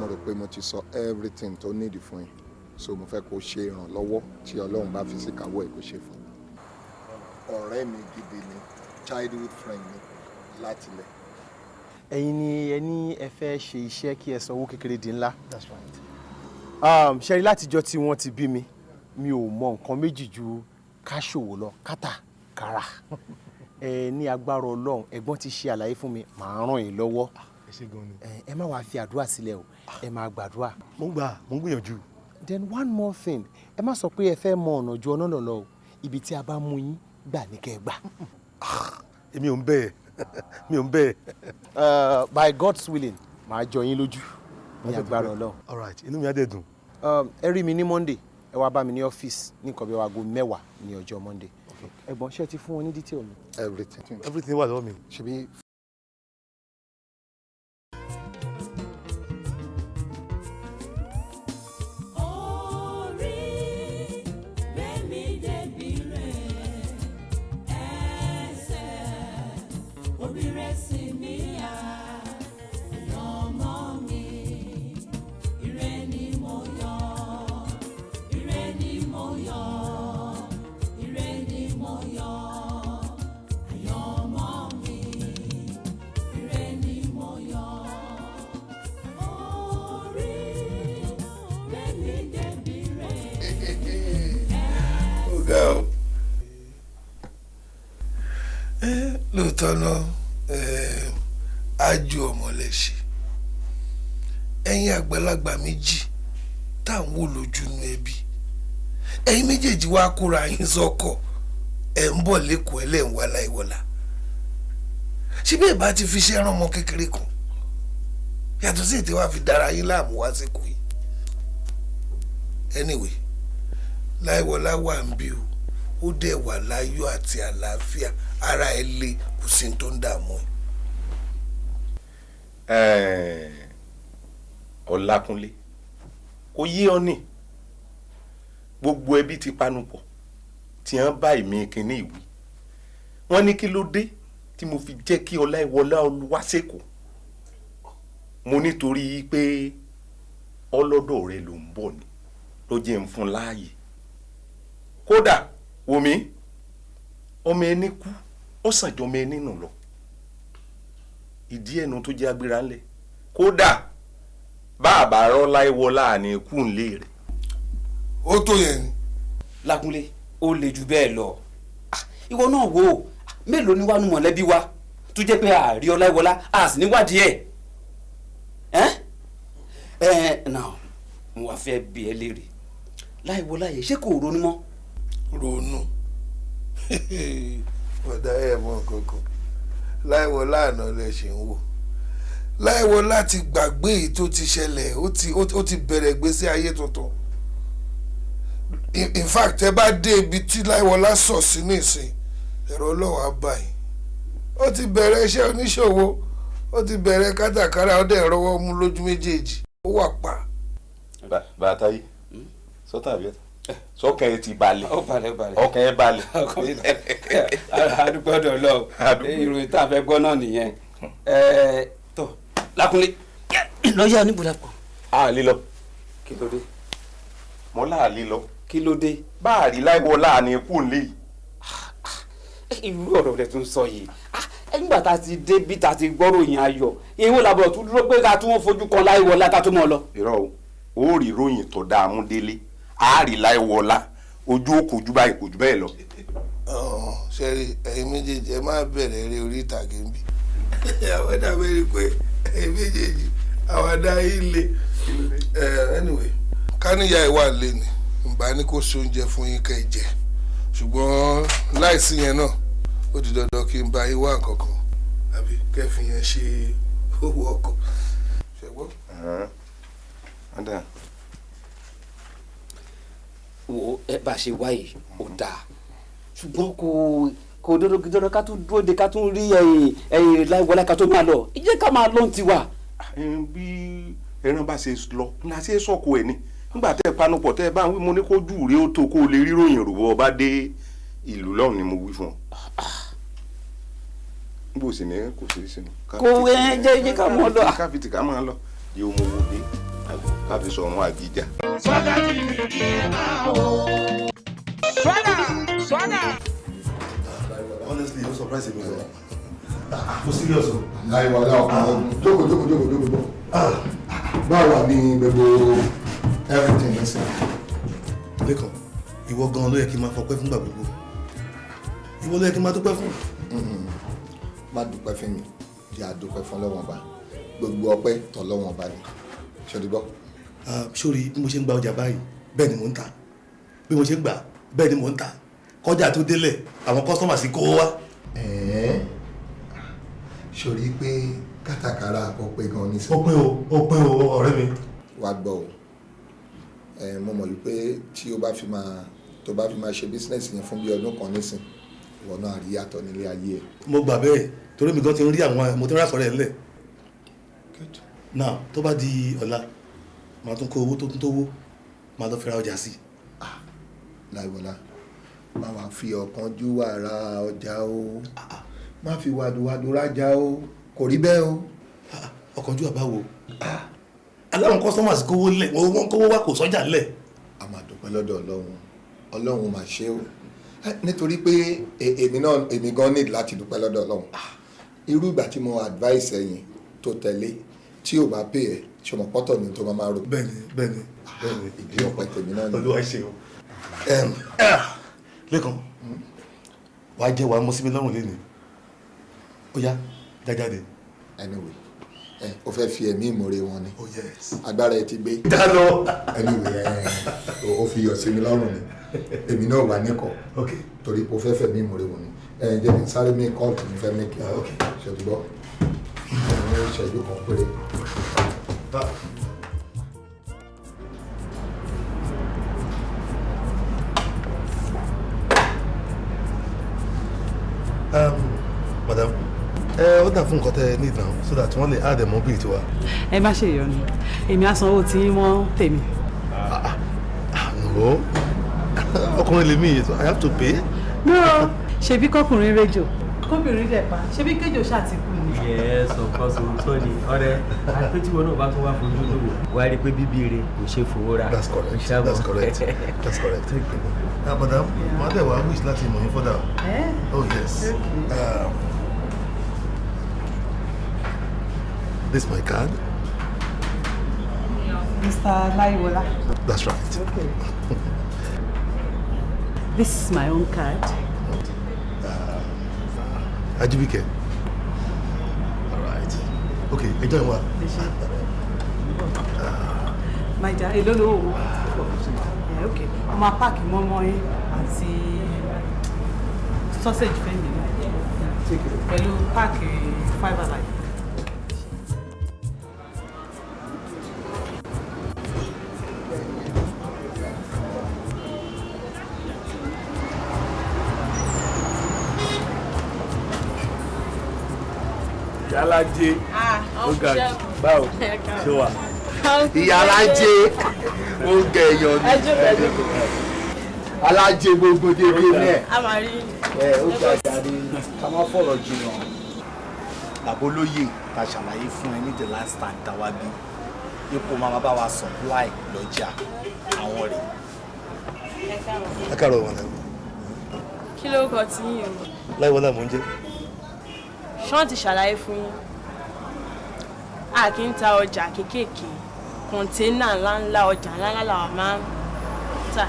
Mo rò pé mo ti sọ everything tó nídìí fún yín, so mo fẹ́ kó ṣe ìrànlọ́wọ́ tí Ọlọ́run bá fi sí káwọ́ ẹ̀ kó ṣe fún mi. Ọ̀rẹ́ mi gidi ni, childhood friend mi láti lẹ̀. Ẹ̀yin ni ẹ ní ẹ fẹ́ ṣe iṣẹ́ kí ẹ sanwó kékeré di ńlá. That's right. Ṣe rí, látijọ́ tí wọ́n ti bí mi, mi ò mọ nǹkan méjì ju ká ṣòwò lọ, kátàkárà. Ẹ ní agbára Ọlọ́run, ẹ̀gbọ́n ti ṣe àlàyé fún mi, màá ràn yín lọ́wọ́. Ẹ ṣé gan ni. Ẹ má wàá fi àdúrà sílẹ̀ o, ẹ máa gbàdúrà. Mo ń gbà, mo ń gbìyànjú. Then one more thing, ẹ má sọ pé ẹ fẹ́ mọ ọ̀nà ju ọ̀nà lọ o. Ibi tí a bá mú yín gbà ní kẹ́ ẹ gbà. Èmi ò ń bẹ́ẹ̀, mi ò ń bẹ́ẹ̀. By God's willing, màá jọ yín lójú ní agbára Ọlọ́run. All right, inú mi á dẹ̀ dùn. Ẹ rí mi ní Monday, ẹ wá bá mi ní ọ́fíìsì ní nǹkan bí aago 10 ní ọjọ́ Monday. Ẹ̀gbọ́n, ṣé ẹ ti fún wọn ní detail mi? Everything. Everything wà lọ́wọ́ mi. Ṣebí Orí gbẹ̀mí débi rẹ̀, ẹsẹ̀ orí rẹ̀ sì mí à, ọmọ mi, ire ni mo yọ, ire ni mo yọ, ire ni mo yọ, àyànmọ́ mi, ire ni mo yọ. Orí gbẹ̀mí débi rẹ̀. Ó ga ọ. Lóòótọ́ náà, ájú ọmọ lẹ́sìn ẹ̀yin àgbàlagbà méjì tá à ń wò lójú inú ẹbí, ẹ̀yin méjèèjì wá kóra yín sọ́kọ̀, ẹ̀ ń bọ̀ lẹ́kọ̀ọ́, ẹ̀ lẹ́ ń wá Láìwọlá. Ṣé bí ẹ̀ bá ti fi iṣẹ́ rán ọmọ kékeré kan yàtọ̀ sí ètè wàá fi dára yín láàmú wá síkù yìí? Anyway, Láìwọlá wà ń bí o, ó dẹ̀ wà láyọ̀ àti àlàáfíà, ara ẹ̀ le, kò sí ní tó ń dààmú ẹ̀. Ọlákúnlé, kò yé ọ ní gbogbo ẹbí ti panupọ̀ tí wọ́n bá èmi kínní ìwí. Wọ́n ní kí ló dé tí mo fi jẹ́ kí Ọláìwọlá wá sẹ́kọ̀ọ́. Mo nítorí pé ọlọ́dọ̀ rẹ ló ń bọ̀ ni ló jẹ́ ń fún láàyè. Kódà wòmí, ọmọ ẹni kú, ó sàn jọ ọmọ ẹni nù lọ. Ìdí ẹnu tó jẹ́ agbéra ńlẹ̀. Kódà bá a bá rọ́ Láìwọlá ní ikú ńlé rẹ̀. Ó tó yẹn ni. Lákúnlé, ó le jù bẹ́ẹ̀ lọ. Ìwọ náà wò ó, mélòó ni wàá nu mọ̀lẹ́bí wa tó jẹ́ pé àárí Ọláìwọlá a sì níwádìí ẹ̀ ẹ́ ẹ́ náà. Mo wá fẹ́ bi ẹ́ léèrè, Láìwọlá yẹn, ṣé kò ronú mọ́? Ronú ọ̀dà ẹ̀ mọ̀ kankan. Láìwọlá àná lẹ ṣe ń wò. Láìwọlá ti gbàgbé èyí tó ti ṣẹlẹ̀, ó ti bẹ̀rẹ̀ ìgbésí ayé tuntun. In fact, ẹ bá dé ibi tí Láìwọlá sọ̀ sí nísìn, ẹ̀rọ Ọlọ́run á bá yín. Ó ti bẹ̀rẹ̀ iṣẹ́ oníṣòwò, ó ti bẹ̀rẹ̀ kátàkárà, ó dẹ̀ rọwọ́ mú lójú méjèèjì, ó wà pa. Bàtà yìí sọ́tà àbí ọ̀tà sọ́kàn ẹ ti balẹ̀? Ó balẹ̀, ó balẹ̀. Ọkàn ẹ balẹ̀. Ọkàn mi balẹ̀, adúpẹ́ ọ̀dọ̀ lọ. Ìròyìn tá a fẹ́ gbọ́ náà nìyẹn. Tó Lákúnlé, lọ́yà oníbùdókọ̀. A lè lọ. Kí ló dé? Mo láà lè lọ. Kí ló dé? Bá a rí Láìwọlá ní ikú ńlé yìí. Irú ọ̀rọ̀ rẹ̀ tún sọ yìí, nígbà tá a ti dé bí tá a ti gbọ́ròyìn ayọ̀, èwo làbọ̀ tún dúró pé ká tún fojú kan Láìwọlá ká tó mọ̀ lọ? Irọ́ o, ó rí ròyìn tó dáa mú délé, a rí Láìwọlá, ojú ó kojú báyìí, kò jù bẹ́ẹ̀ lọ. Ṣẹ́rí, ẹ̀yin méjèèjì, ẹ má bẹ̀rẹ̀ eré orí ìtàgé ń bí. Àwọn dàbẹ̀ rí pé ẹ̀yin méjèèjì, àwọn adá yín le. Anyway, káníyà ìwà lé ni nbà ní kó ṣe oúnjẹ fún yín kẹ́ ẹ jẹ, ṣùgbọ́n láìsí yẹn náà, ó di dandan kí n bá yín wá nǹkan kan àbí kẹ́ fi yẹn ṣe owó ọkọ̀. Ọ̀dà. Wo ẹ bá ṣe wáyé ó dáa, ṣùgbọ́n kò dandan ká tún dúró de ká tún rí ẹ̀yìn ẹ̀yìn Láìwọlá ká tó máa lọ. Ẹ jẹ́ ká máa lọ́n tiwa. Bí ẹran bá ṣe lọ ní a ṣe sọ̀kò ẹ̀ ni. Nígbà tẹ́ ẹ panupọ̀ tẹ́ ẹ bá ń wí, mo ní kójú rèé ó tó kó o lè ríròyìn rò bọ́ ọ bá dé ìlú lọ́hùn ni mo wí fún ọ. Níbo sì ni kò sí sínú. Kò ẹ jẹ́ ká mọ́ lọ. Káfíntì ká máa lọ yóò mú owó dé káfí sọ̀run àgíjà. Swagger TV ni ẹ máa wò. Swagger, swagger. Honestly, you surprise me gan. Kò serious o. Láìwọlá, ọkùnrin, jókòó, jókòó, jókòó, jókòó. Báwo wà ní gbogbo everything nísìn? Lẹ́kàn, ìwọ gan ló yẹ kí n máa fọpẹ́ fúngbà gbogbo. Ìwọ ló yẹ kí n máa dúpẹ́ fún. Má dúpẹ́ fún mi, jẹ́ àdúpẹ́ fún Ọlọ́wọ́n Ọba. Gbogbo ọpẹ́ tọ́lọ́wọ́n Ọba ni. Ṣé o ti gbọ́? Sórí bí mo ṣe ń gba ọjà báyìí, bẹ́ẹ̀ ni mò ń tà. Bí mo ṣe ń gbà, bẹ́ẹ̀ ni mò ń tà. Kọjá tó délẹ̀, àwọn customer sì kó wá. Sórí pé kátàkárà ó pé gan ní sí. Ó pé o, ó pé o, ọ̀rẹ́ mi. Wàá gbọ́ o. Mo mọ̀ wípé tí o bá fi máa tó bá fi máa ṣe business yẹn fún bí ọdún kan nísìn, ìwọ náà rí yàtọ̀ nílé ayé ẹ̀. Mo gbà bẹ́ẹ̀, torí mi gan ti ń rí àwọn, mo ti ń rí àkọrẹ́ ńlẹ̀. Now, tó bá di ọ̀la, màá tún kó owó tó tún tó wó, màá lọ fi ra ọjà sí. Láìwọlá, má wàá fi ọ̀kánjúwà ra ọjà o, má fi wàdùwàdù rájà o, kò rí bẹ́ẹ̀ o. Ọ̀kánjúwà báwo? Aláwọn customers kówó lẹ̀, wọ́n kówó wá, kò sọ́jà lẹ̀. A máa dúpẹ́ lọ́dọ̀ Ọlọ́run, Ọlọ́run máa ṣe o, nítorí pé èmi náà, èmi gan need láti dúpẹ́ lọ́dọ̀ Ọlọ́run. Irú ìgbà tí mo advice ẹ̀yin tó tẹ̀lé, tí ò bá pè ẹ́, ṣọmọ pọ́tọ̀ ni tó máa máa rò. Bẹ́ẹ̀ni, bẹ́ẹ̀ni, bẹ́ẹ̀ni. Ìdí ọpẹ́ tèmi náà ni. Olúwa ṣe o. Lẹ́kan, wàá jẹ́ wàá mú sí mi lọ́rùn lẹ́nu. Ó yá, jájáde. Anyway, ẹ o fẹ́ fi ẹ̀mí ìmoore wọn ni. Oh yes. Agbára ẹ ti gbé. Já lọ. Anyway, ẹ o fi iyọ̀ sí mi lọ́rùn ni, èmi náà wà níkọ̀ torí o fẹ́ fẹ̀mí ìmoore wọn ni. Ẹ jẹ́ kí n sáré mi kọ́ọ̀tù mi fẹ́ mẹ́kì ṣètùbọ́ ní ìṣẹ́jú kan péré. Madam, ẹ ó dà fún nǹkan tẹ ẹ need now so that wọ́n lè add ẹ̀ mọ́ bíi tiwa. Ẹ má ṣe ìyọnu, èmi á sanwó tí yín mọ́ tèmi. No, ọkùnrin lèmi, so I have to pay. No, ṣebí kọkùnrin réjò kóbìnrin dẹ̀ pa, ṣebí kéjò ṣàtìkù ni. Yes, of course, òótọ́ ni ọ̀rẹ́ àti tí wọn náà bá tún wá fojú lówó, wàá rí i pé bíbí rẹ kò ṣe fowó rà. That's correct, that's correct, that's correct. Madam, màá dẹ̀ wá wish láti mọ̀ yín further. Eh? Oh yes. This is my card. Mr. Laiwola. That's right. Okay. This is my own card. Ajibike. All right. Okay, enjoy wa. My dear, èló lówó wọn? Yeah, okay. Mo máa pack mọ́mọ́ yín àti sausage fẹ́mi pẹ̀lú pack Five Alive. Ìyálájé, ó ga jù. Báwo ṣé wà? Ìyálájé, ó gẹ ẹyọ ni alájé gbogbo dédé ní ẹ. A máa rí. Ẹ ó ga jàre, ká má fọ̀rọ̀ jìnnà. Bàbá olóyè ta ṣàlàyé fún ẹ ní the last time tá wá bí ipò máa bá wa supply lọ́jà àwọn rẹ̀. Ẹ káàárọ̀ wọn lẹ́nu. Kí ló kọ tí yín o? Láìwọlá mò ń jẹ́. Ṣọ́n ti ṣàlàyé fún yín, a kì í ta ọjà kéékèèké, container ńláńlá, ọjà ńláńlá làwa máa ń tà.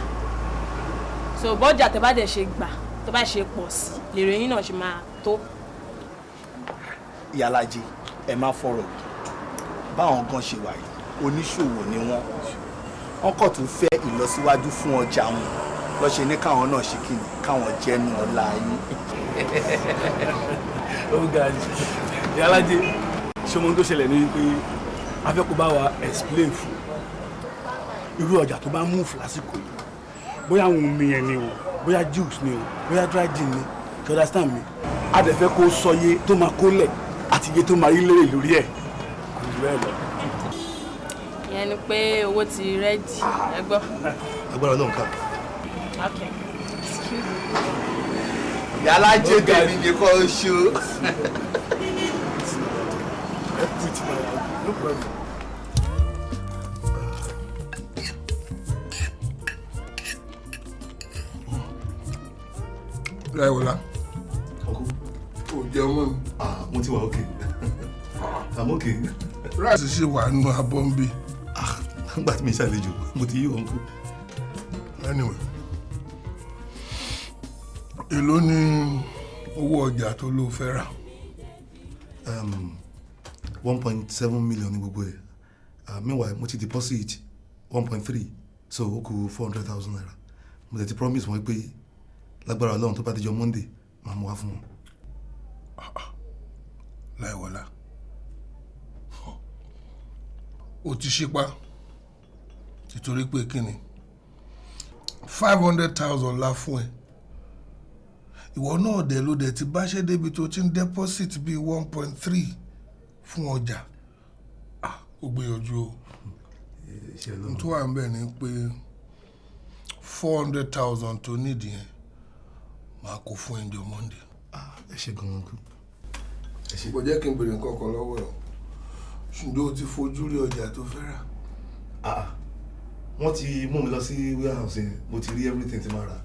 So bọ́jà tẹ́ bá dẹ̀ ṣe gbà, tó bá ṣe pọ̀ sí, lèrè yín náà ṣe máa tó. Ìyálájé, ẹ má fọ̀rọ̀ báwọn gan ṣe wà yìí, oníṣòwò ni wọ́n, wọ́n kàn tún fẹ́ ìlọsíwájú fún ọjà wọn lọ́ṣẹ̀ ní káwọn náà ṣe kí ni káwọn jẹ́nu ọ̀la yín. Ó ga jù. Ìyálájé, ṣé ohun tó ṣẹlẹ̀ ni wípé A fẹ́ kó bá wa explain fún irú ọjà tó bá move lásìkò yìí, bóyá àwọn omi yẹn ni o, bóyá juice ni o, bóyá dry gin ni, you understand me? A dẹ̀ fẹ́ kó sọ iye tó máa kólẹ̀ àti iye tó máa rí lérè lórí ẹ̀, kò jù bẹ́ẹ̀ lọ. Ìyẹn ni pé owó ti ready, ẹ gbọ́. Agbára Ọlọ́run ká. Okay, excuse me. Yàrá jẹ́ tèmi ní kò ṣó. No problem. Láìwọlá, kò jẹun mọ́ mi. Mo ti wà okay. I'm okay. Rice ṣì wà nínú abọ́ ń bí. Nígbà tí mi ṣàlejò, mo ti yí wọn kú. Anyway, èló ni owó ọjà tó ló fẹ́ rà? 1.7 million ní gbogbo ẹ̀. Meanwhile, mo ti deposit 1.3, so ó kù ₦400,000. Mo dẹ̀ ti promise wọn pé lágbára Ọlọ́run, tó bá ti jọ Monday, màá mú wá fún wọn. Láìwọlá, o ti ṣípa títorí pé kí ni 500,000 la fún ẹ, ìwọ náà dẹ̀ ló dẹ̀ ti báṣẹ́ débi tó ti ń deposit bíi 1.3 fún ọjà. Ah, ó gbìyànjú o. N tó wà ń bẹ̀ ni pé 400,000 tó nídìí yẹn, máa kó fún ẹ jọ Monday. Ẹ ṣe gan-an kú. Kò jẹ́ kí n béèrè nǹkan kan lọ́wọ́ ẹ̀ o, ṣùgbọ́n o ti fojú rí ọjà tó fẹ́ rà? Wọ́n ti mú mi lọ sí warehouse yẹn, mo ti rí everything tí màá rà,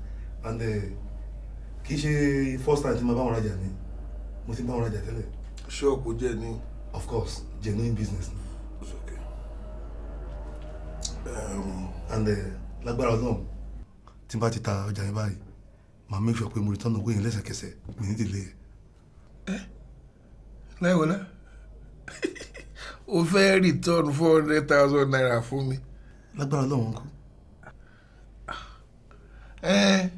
and kì í ṣe first time tí màá bá wọn rajà ni, mo ti bá wọn rajà tẹ́lẹ̀. Ṣọ́ọ̀pù jẹ́ ní. Of course, genuine business ni. It's okay. And lágbára Ọlọ́run, tí n bá ti ta ọjà yẹn báyìí, màá make sure pé mo return owó yẹn lẹ́sẹ̀kẹsẹ̀, mi ní delay ẹ̀. Láìwọlá, o fẹ́ return ₦400,000 fún mi? Lágbára Ọlọ́run kú. Ẹ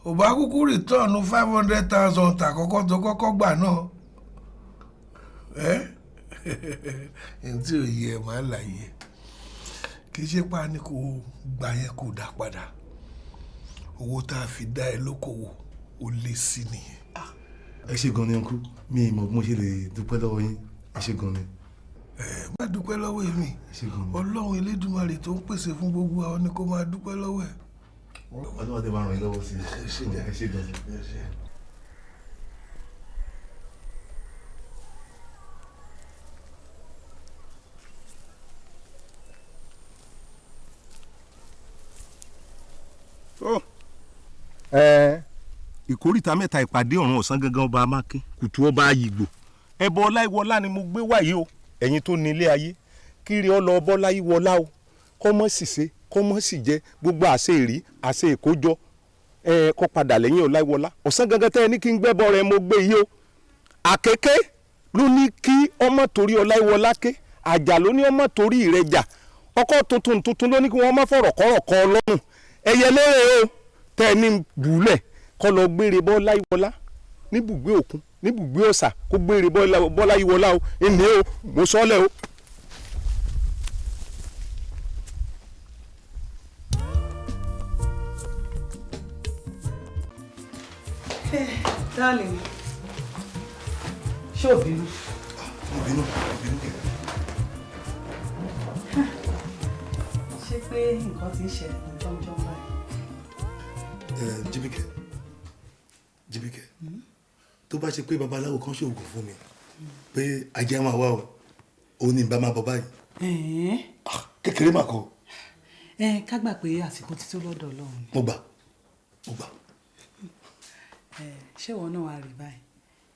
ò bá kúkú return 500,000 tàkọ́kọ́ tó kọ́kọ́ gbà náà. Ẹ ẹ tí ò yẹ máa láyé, kì í ṣe pa ni kò gbà yẹn, kò dá padà. Owó tá a fi dá ẹ lókòwò ó lé sí nìyẹn. Ẹ ṣe gan ni, uncle. Mi ì mọ̀ bí mo ṣe lè dúpẹ́ lọ́wọ́ yín. Ẹ ṣe gan ni. Ẹ má dúpẹ́ lọ́wọ́ èmi. Ẹ ṣe gan ni. Ọlọ́run Elédùmarè tó ń pèsè fún gbogbo àwọn ni kó máa dúpẹ́ lọ́wọ́ ẹ̀. Ọlọ́run tẹ máa ràn yín lọ́wọ́ sí i. Ẹ ṣe gan ni. Ẹ ṣe. Ẹ ìkórìtà mẹ́ta ìpàdé ọ̀run, ọ̀sán gangan, ọba amákin kùtù, ọba ayìgbò, ẹbọ ọláìwọlá ni mo gbé wáyé o. Ẹ̀yin tó ní ilé ayé, kiri ọ lọ bọ́láìwọlá o, kọ́mọ́ sì ṣe, kọ́mọ́ sì jẹ gbogbo àṣẹ ìrí àṣẹ ìkójọ ẹ, kọ́ padà lẹ́yìn ọláìwọlá. Ọ̀sán gangan tẹ́ ẹ ní kí n gbẹ́bọ rẹ, mo gbé yìí o. Àkéké ló ní kí ọmọ torí ọláìwọlá ké, àjà ló ní ọmọ torí rẹ jà, ọkọ tuntun tuntun ló ní kí wọ́n má fọ̀rọ̀ kọ́rọ̀ kọ́ ọlọ́run. Ẹyẹ lérè o, tẹ́ ẹ ní bùlẹ̀ kọ́ lọ gbére bọ́láìwọlá níbùgbé òkun, níbùgbé ọ̀sà, kó gbére bọ́láìwọlá o. Ẹnì o, mo sọ́lẹ̀ o. Darling, ṣé ò bínú? Mo bínú, mo bínú kẹ. Ṣé pé nǹkan ti ń ṣẹlẹ̀ ní jọ́njọ́n báyìí? Ẹ Jíbíkẹ́, Jíbíkẹ́, tó bá ṣe pé babaláwo kan ṣoògùn fún mi pé ajé máa wá o, òun ní ìbá máa bọ̀ báyìí. Ẹ̀ẹ́n. Kékeré mà kọ́. Ẹ ká gbà pé àsìkò ti tó lọ́dọ̀ Ọlọ́run ni. Mo gbà, mo gbà. Ẹ ṣé ìwọ náà wàá rí báyìí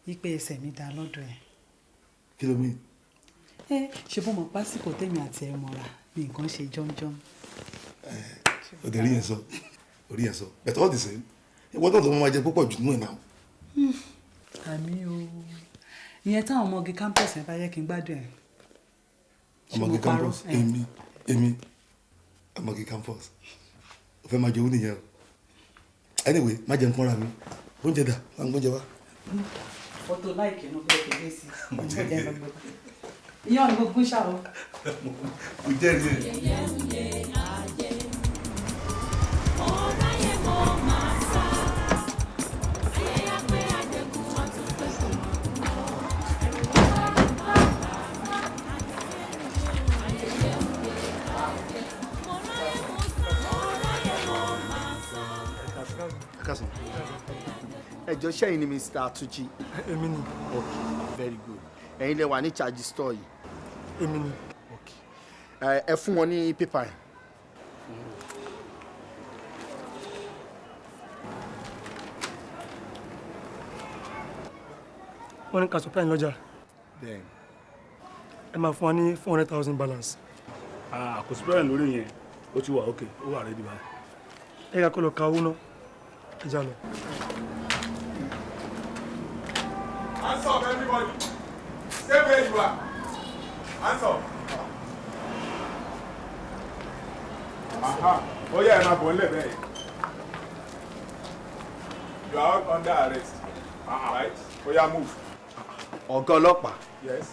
wípé ẹsẹ̀ mi dá lọ́dọ̀ ẹ̀? Kí ló mean? Ẹ ṣe bó mọ̀ pásìkò tèmi àti ẹ mọ̀ra ní nǹkan ṣe jọ́njọ́n. O dẹ̀ rí yẹn sọ, orí yẹn sọ, but all the same, ìwọ náà ló máa jẹ púpọ̀ jù nínú ẹ̀ náà. Àmì o, ìyẹn táwọn ọmọge campus yẹn bá yẹ kí n gbádùn ẹ̀. Ṣé Ọmọge mo parọ́? campus? Ẹ. Èmi ọmọge campus, o fẹ́ máa jẹ owó nìyẹn o. Anyway, má jẹun kúnra mi. Oúnjẹ dà? Máa ń gbóúnjẹ wá. Fọ́tò láìkì náà fẹ́ kí n gbé sí i. Mo jẹ́. Ìyá ni mo gún ṣá o. Kò jẹ́rìí ẹ̀. Ẹ jọ̀ọ́, ṣẹ́yìn ni Mr. Atuji? Èmi ni. Ok, very good. Ẹ̀yin lẹ wà ní charge store yìí? Èmi ni. Ok, ẹ fún wọn ní pépà yẹn. Wọ́n ní ká supply ní lọ́jà. Bẹ́ẹ̀ni. Ẹ máa fún wa ní 400,000 balance. Ah, kò sí bẹ́ẹ̀ lórí yẹn, ó ti wà ok, ó wà ready báyìí. Ẹ ká kó lọ ka owó náà, ẹ já lọ. Hands up, everybody. Stay where you are. Hands up. Aha. Ó yá, ẹ máa bọ̀ nílẹ̀ bẹ́ẹ̀. You are all under arrest. Right? Ó yá, move. Ọ̀gá ọlọ́pàá. Yes.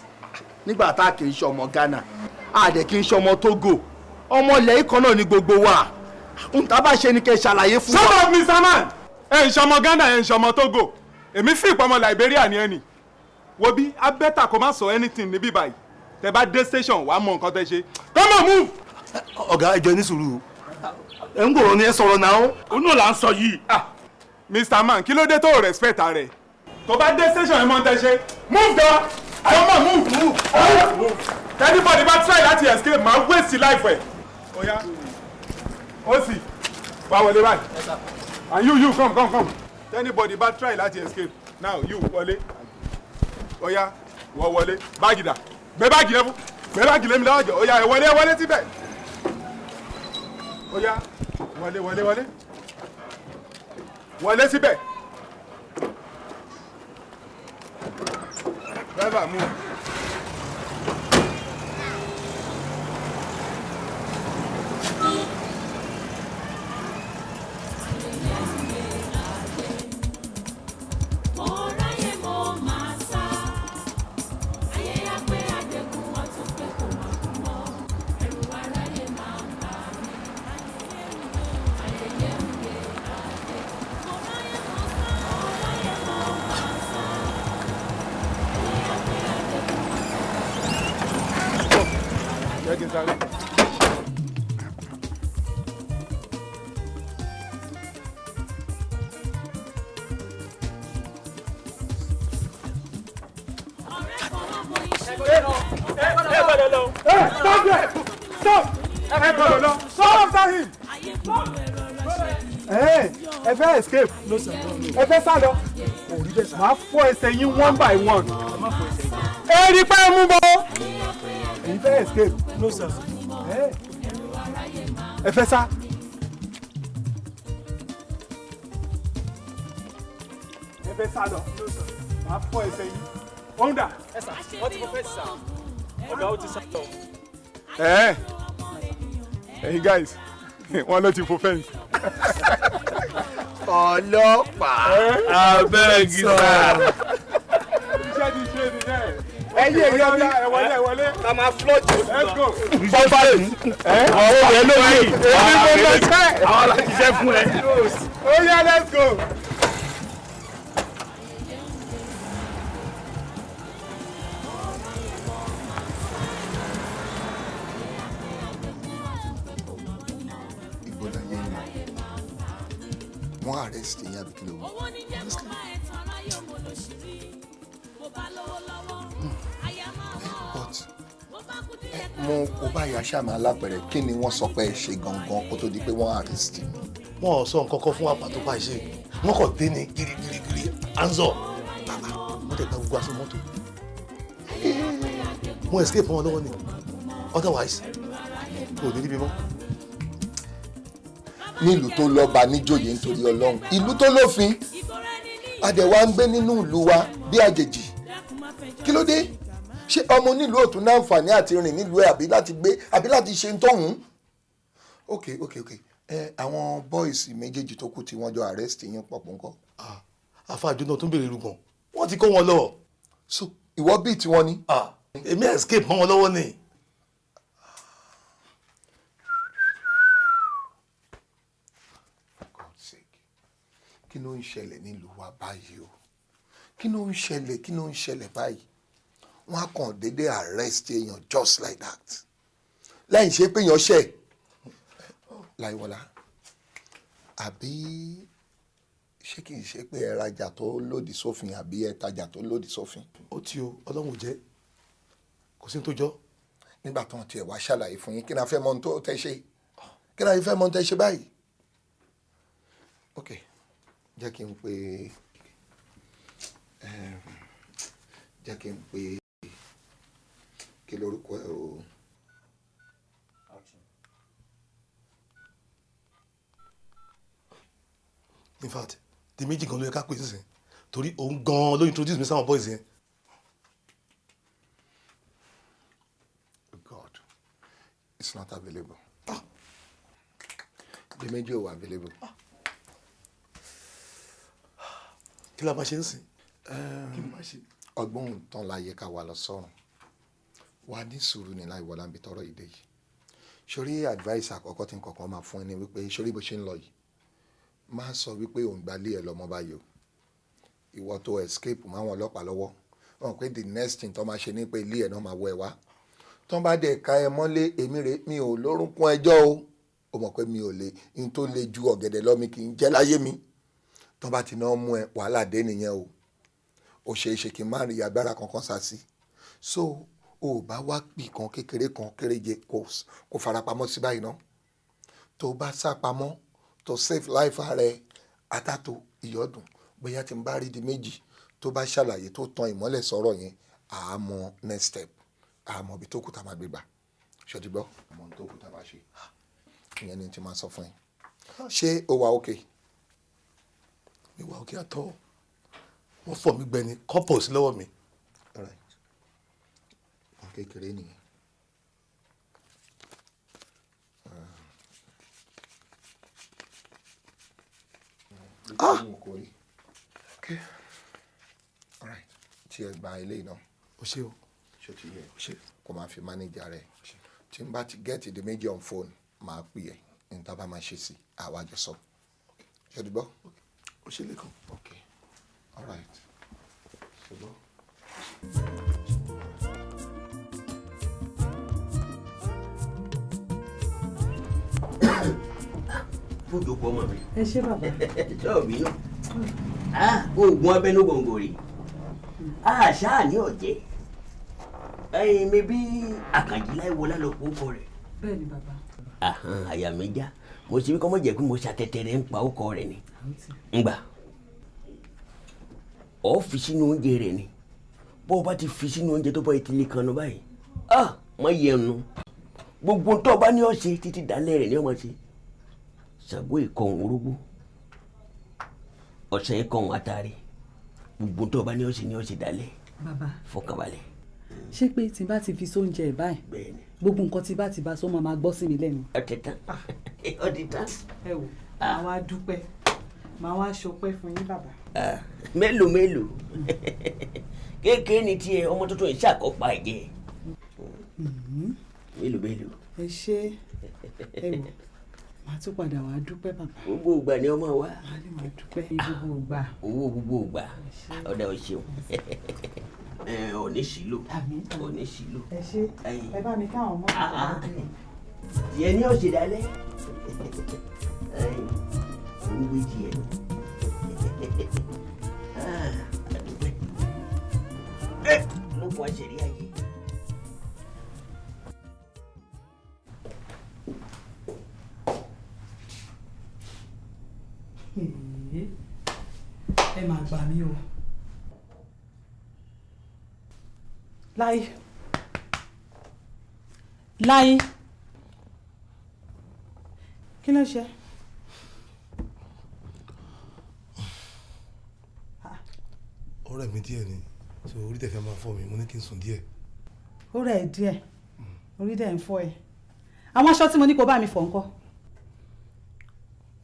Nígbà tá a kì í ṣe ọmọ Ghana, a dẹ̀ kì í ṣe ọmọ Togo, ọmọ ilẹ̀ yìí kan náà ni gbogbo wa. Ohun tá a bá ṣe ni kẹ́ ẹ ṣàlàyé fún wa. Shut up, Mr. Man! Ẹ ń ṣọmọ Ghana, ẹ ń ṣọmọ Togo. Èmi fi ìpamọ́ Liberia ni ẹnì. Wo bí abẹ́tà kò má sọ anything níbí báyìí. Tẹ bá dé station, wàá mọ nǹkan tẹ ṣe. Come on, move! Ọ̀gá, ẹ jọ̀ọ́, ní sùúrù, ẹ ń gbòòrò ni, ẹ sọ̀rọ̀ náà. Òun náà là ń sọ yìí. Ah, Mr. Man, kí ló dé tó o respect ara ẹ? Tó bá dé station, ẹ mọ tẹ ṣe. Move down! Come on, move! Move! Move! Anybody bá try láti escape, máa waste life ẹ̀. Oya, ó sì wá wọlé báyìí. And you, you, come, come, come. Anybody bá try láti escape, now you wọlé. Oya, wọ wọlé. Báàgì dà. Gbé báàgì lẹ́fún. Gbé báàgì lẹ́mi lọ́wọ́ jọ. Oya, ẹ wọlé, ẹ wọlé síbẹ̀. Oya, wọlé, wọlé, wọlé. Wọlé síbẹ̀. Driver, move. Mo ráyè mo máa sá. Ayé yá pé àdẹ̀kùn wọn tún pé kò mọ̀ kú mọ́. Ẹ̀rù aráyé máa ń bà mí. Ayẹyẹ ń gbé ayé. Mo ráyè mo sá. Mo ráyè mo máa sá. Ayé yá pé àdẹ̀kùn wọn tún pé. Jẹ́ kí n sáré. Ẹ gbọ́dọ̀ lọ. Stop there! Stop! Ẹ gbọ́dọ̀ lọ. Stop after him! Ẹ ẹ fẹ́ escape. Ẹ fẹ́ sá lọ. Màá fọ́ ẹsẹ̀ yín one by one. Ẹ rí pé ẹ mú bọ́. Ẹ̀yin fẹ́ escape. No, sir. Ẹ fẹ́ sá. Ẹ fẹ́ sá lọ. Màá fọ́ ẹsẹ̀ yín. Òun dà. Ẹ sà, wọ́n ti fọ́ fẹ́ sà. Ọ̀gá, ó ti sá lọ. Ẹ ẹ̀yin guys, wọ́n ló ti fò fence. Ọlọ́pàá. Abeg, sir. Iṣẹ́ ti ṣe nìyẹn. Ẹ̀yin èèyàn mi. Ẹ wọlé, ẹ wọlé. Ká máa flọ́ọ̀jì. Let's go. Fọ́nfàlẹ̀. Àwọn ọ̀rẹ́ ló yìí. Èmi mo lọ sẹ́. Àwọn aláṣiṣẹ́ fún ẹ. Ó yá, let's go. Ìgbọ́dọ̀ yẹn ni wọ́n arrest yín, àbí kí ló wí? Owó ní jẹ́ kó bá ẹ̀ tán aráyé mo lò sí rí. Mo bá lówó lọ́wọ́, àyà máa wọ̀ ọ́. But Mo bá kú díẹ̀ mo kò bá ìyá sàmì alápẹ̀rẹ̀, kí ni wọ́n sọ pé ẹ ṣe gangan kó tó di pé wọ́n arrest yín? Wọn ò sọ nǹkan kan fún wa pàtó pa ìṣe, wọn kàn dé ní girigirigiri anzọ bàbá, wọn tẹ gba gbogbo aṣọ mọ́tò. Mo escape wọn lọ́wọ́ ni, otherwise kò ní níbi mọ́. Nílùú tó lọ́ba níjòyè, nítorí Ọlọ́run, ìlú tó lófin, adẹ̀wà ń gbé nínú ìlú wa bí àjèjì. Kí ló dé? Ṣé ọmọ onílùú ò tún ní àǹfààní àti rìn nílùú ẹ̀, àbí láti gbé, àbí láti ṣe ń tọ̀hún? Ok, ẹ àwọn boys méjèèjì tó kù tí wọ́n jọ arrest yín pọ̀ pọ̀ ńkọ́? Àfàjọ náà tún béèrè irúgbọ̀n, wọ́n ti kó wọn lọ. So ìwọ bíi tiwọn ni. Èmi escape mọ́ wọn lọ́wọ́ ni. For God's sake, kí ló ń ṣẹlẹ̀ nílùú wa báyìí o? Kí ló ń ṣẹlẹ̀? Kí ló ń ṣẹlẹ̀ báyìí? Wọ́n á kàn déédéé arrest èèyàn just like that, láì ṣe pé èèyàn ṣẹ̀. Láìwọlá, àbí ṣé kìí ṣe pé ẹ rajà tó lòdì sófin àbí ẹ tajà tó lòdì sófin? Ó ti o, Ọlọ́run ò jẹ́, kò sí ní tó jọ. Nígbà tó ń tiẹ̀ wá ṣàlàyé fún yín, kí ni a fẹ́ mọ ohun tó tẹ́ ṣe? Kí ni a fẹ́ mọ ohun tẹ́ ṣe báyìí? Ok, jẹ́ kí n pe, kí lorúkọ ẹ o? In fact, di méjì gan ló yẹ ká pè sísìn, torí òun gan ló introduce mi sáwọn boys yẹn. God, it's not available. Di méjì ò wà available. Kí la máa ṣe ń sìn? Kí ni máa ṣe? Ọgbọ́n tán láyé ká wà lọ sọ́run wà ní sùúrù ní láì wọlé àbí tọrọ ìdè yìí. Sórí, advice àkọ́kọ́ tí n kọ̀ọ̀kan máa fún ẹ ní wípé, sórí bó ṣe ń lọ yìí, má sọ wípé òun gbalé ẹ lọ́mọ báyìí o. Ìwọ tó escape máwọn ọlọ́pàá lọ́wọ́ wọn pé the next thing tó máa ṣe ní pé ilé ẹ̀ náà máa wọ ẹ wá. Tó bá dẹ̀ ka ẹ mọ́lé, èmi rè, mi ò lórúnkún ẹjọ́ o. Ó mọ̀ pé mi ò lè n tó le ju ọ̀gẹ̀dẹ̀ lọ, mi kì í jẹ́ láyé mi. Tó bá ti náà mú ẹ, wàhálà dé nìyẹn o. Ó ṣeé ṣe kí n má rí agbára kankan sá sí. So o ò bá wá pì kan kékeré kan kéréje kó farapamọ́ sí báyìí ná. Tó bá sá pamọ́, tó save life rẹ, àtàtò ìyọ́dún, bóyá tí n bá rí di méjì tó bá ṣàlàyé, tó tan ìmọ́lẹ̀ sọ̀rọ̀ yẹn, àmọ́ next step, àmọ́ ibi tó kù tá a máa gbé gbà. Ṣọtí gbọ́, àmọ́ tó kù tá a máa ṣe, ìyẹn ni tí máa sọ fún ẹ. Ṣé o wà okay? Mi wà okay àtọ́. Wọ́n fọ̀ mí gbẹ ni, kọ́pọ̀ sí lọ́wọ́ mi. Alright, wọn kékeré nìyẹn. Ah! Okay. All right. Tí ẹ gba ilé náà. O ṣé o. Ṣé ti yẹ? O ṣé. Kò máa fi manager rẹ̀. Tí n bá ti get the méjì on phone, máa pè ẹ́. Ní tá a bá máa ṣe sí, àwa jọ sọ. Ṣé o ti gbọ́? O ṣé, Lẹ́kàn. Okay. All right. Ṣé o gbọ́? Fún ìjókòó, ọmọ mi. Ẹ ṣé, bàbá. Ṣọ́ọ̀bù inú oògùn abẹ́nú gòǹgòrì àṣà ní ọ̀jẹ́ ẹ̀yìn mi bí Àkànjí Láìwọlá lọ pọ̀ ọkọ rẹ̀. Bẹ́ẹ̀ ni, bàbá. Àyà mi já, mo ṣe bí kọ́mọ̀ jẹ́ pé mo ṣàtẹ̀tẹ̀ rẹ̀ ń pa ọkọ rẹ̀ ni. Ngbà ọ̀ fi sínú oúnjẹ rẹ̀ ni. Bó o bá ti fi sínú oúnjẹ, tó bá ti lè kanu báyìí, ah, má yẹnu. Gbogbo tó o bá ní ọ̀ ṣe títí dálẹ́ rẹ̀ ní ọmọ ṣe. Ṣàgó ìkọ̀hún orógbó, ọ̀sẹ̀ ìkọ̀hún atare, gbogbo tó o bá ní ọ̀ ṣe ní ọ̀ ṣe dálẹ́. Bàbá. Fọkànbalẹ̀. Ṣé pé tí n bá ti fi sóúnjẹ ẹ̀ báyìí, Bẹ́ẹ̀ni. gbogbo nǹkan tí bá ti bá sọ máa gbọ́ sí mi lẹ́nu? Ó ti tán, ó ti tán. Ẹ wò, màá wá dúpẹ́, màá wá ṣọpẹ́ fún yín, bàbá. Ah, mélòó mélòó, kéèké ni tiẹ̀, ọmọ tuntun yìí ṣàkópa ẹ̀jẹ̀, mélòó mélòó. Ẹ ṣé. Ẹ wò, màá tún padà wá dúpẹ́, bàbá. Gbogbo ìgbà ni ọmọ wa. Màá lè máa dúpẹ́ ní gbogbo ìgbà. Owó gbogbo ìgbà. Ọ̀dà, ò ṣeun, ẹ ò ní sílò, ò ní sílò. Ẹ ṣé, ẹ bá mi káwọn ọmọ mi. Tiẹ̀ ní ọ̀sẹ̀ dálẹ́, ò ń gbé tiẹ̀ nù. Àdúpẹ́ ló kọ́ àṣẹrí ayé. Ẹ máa gbà mí o. Láyé, Láyé, kí ló ṣe? Ọ̀rẹ́ mi díẹ̀ ni, so orí tẹ̀ fẹ́ máa fọ́ mi, mo ní kí n sùn díẹ̀. Ó rẹ̀ ẹ́ díẹ̀, orí dẹ̀ ń fọ́ ẹ. Àwọn aṣọ tí mo ní kó bá mi fọ̀ ńkọ́?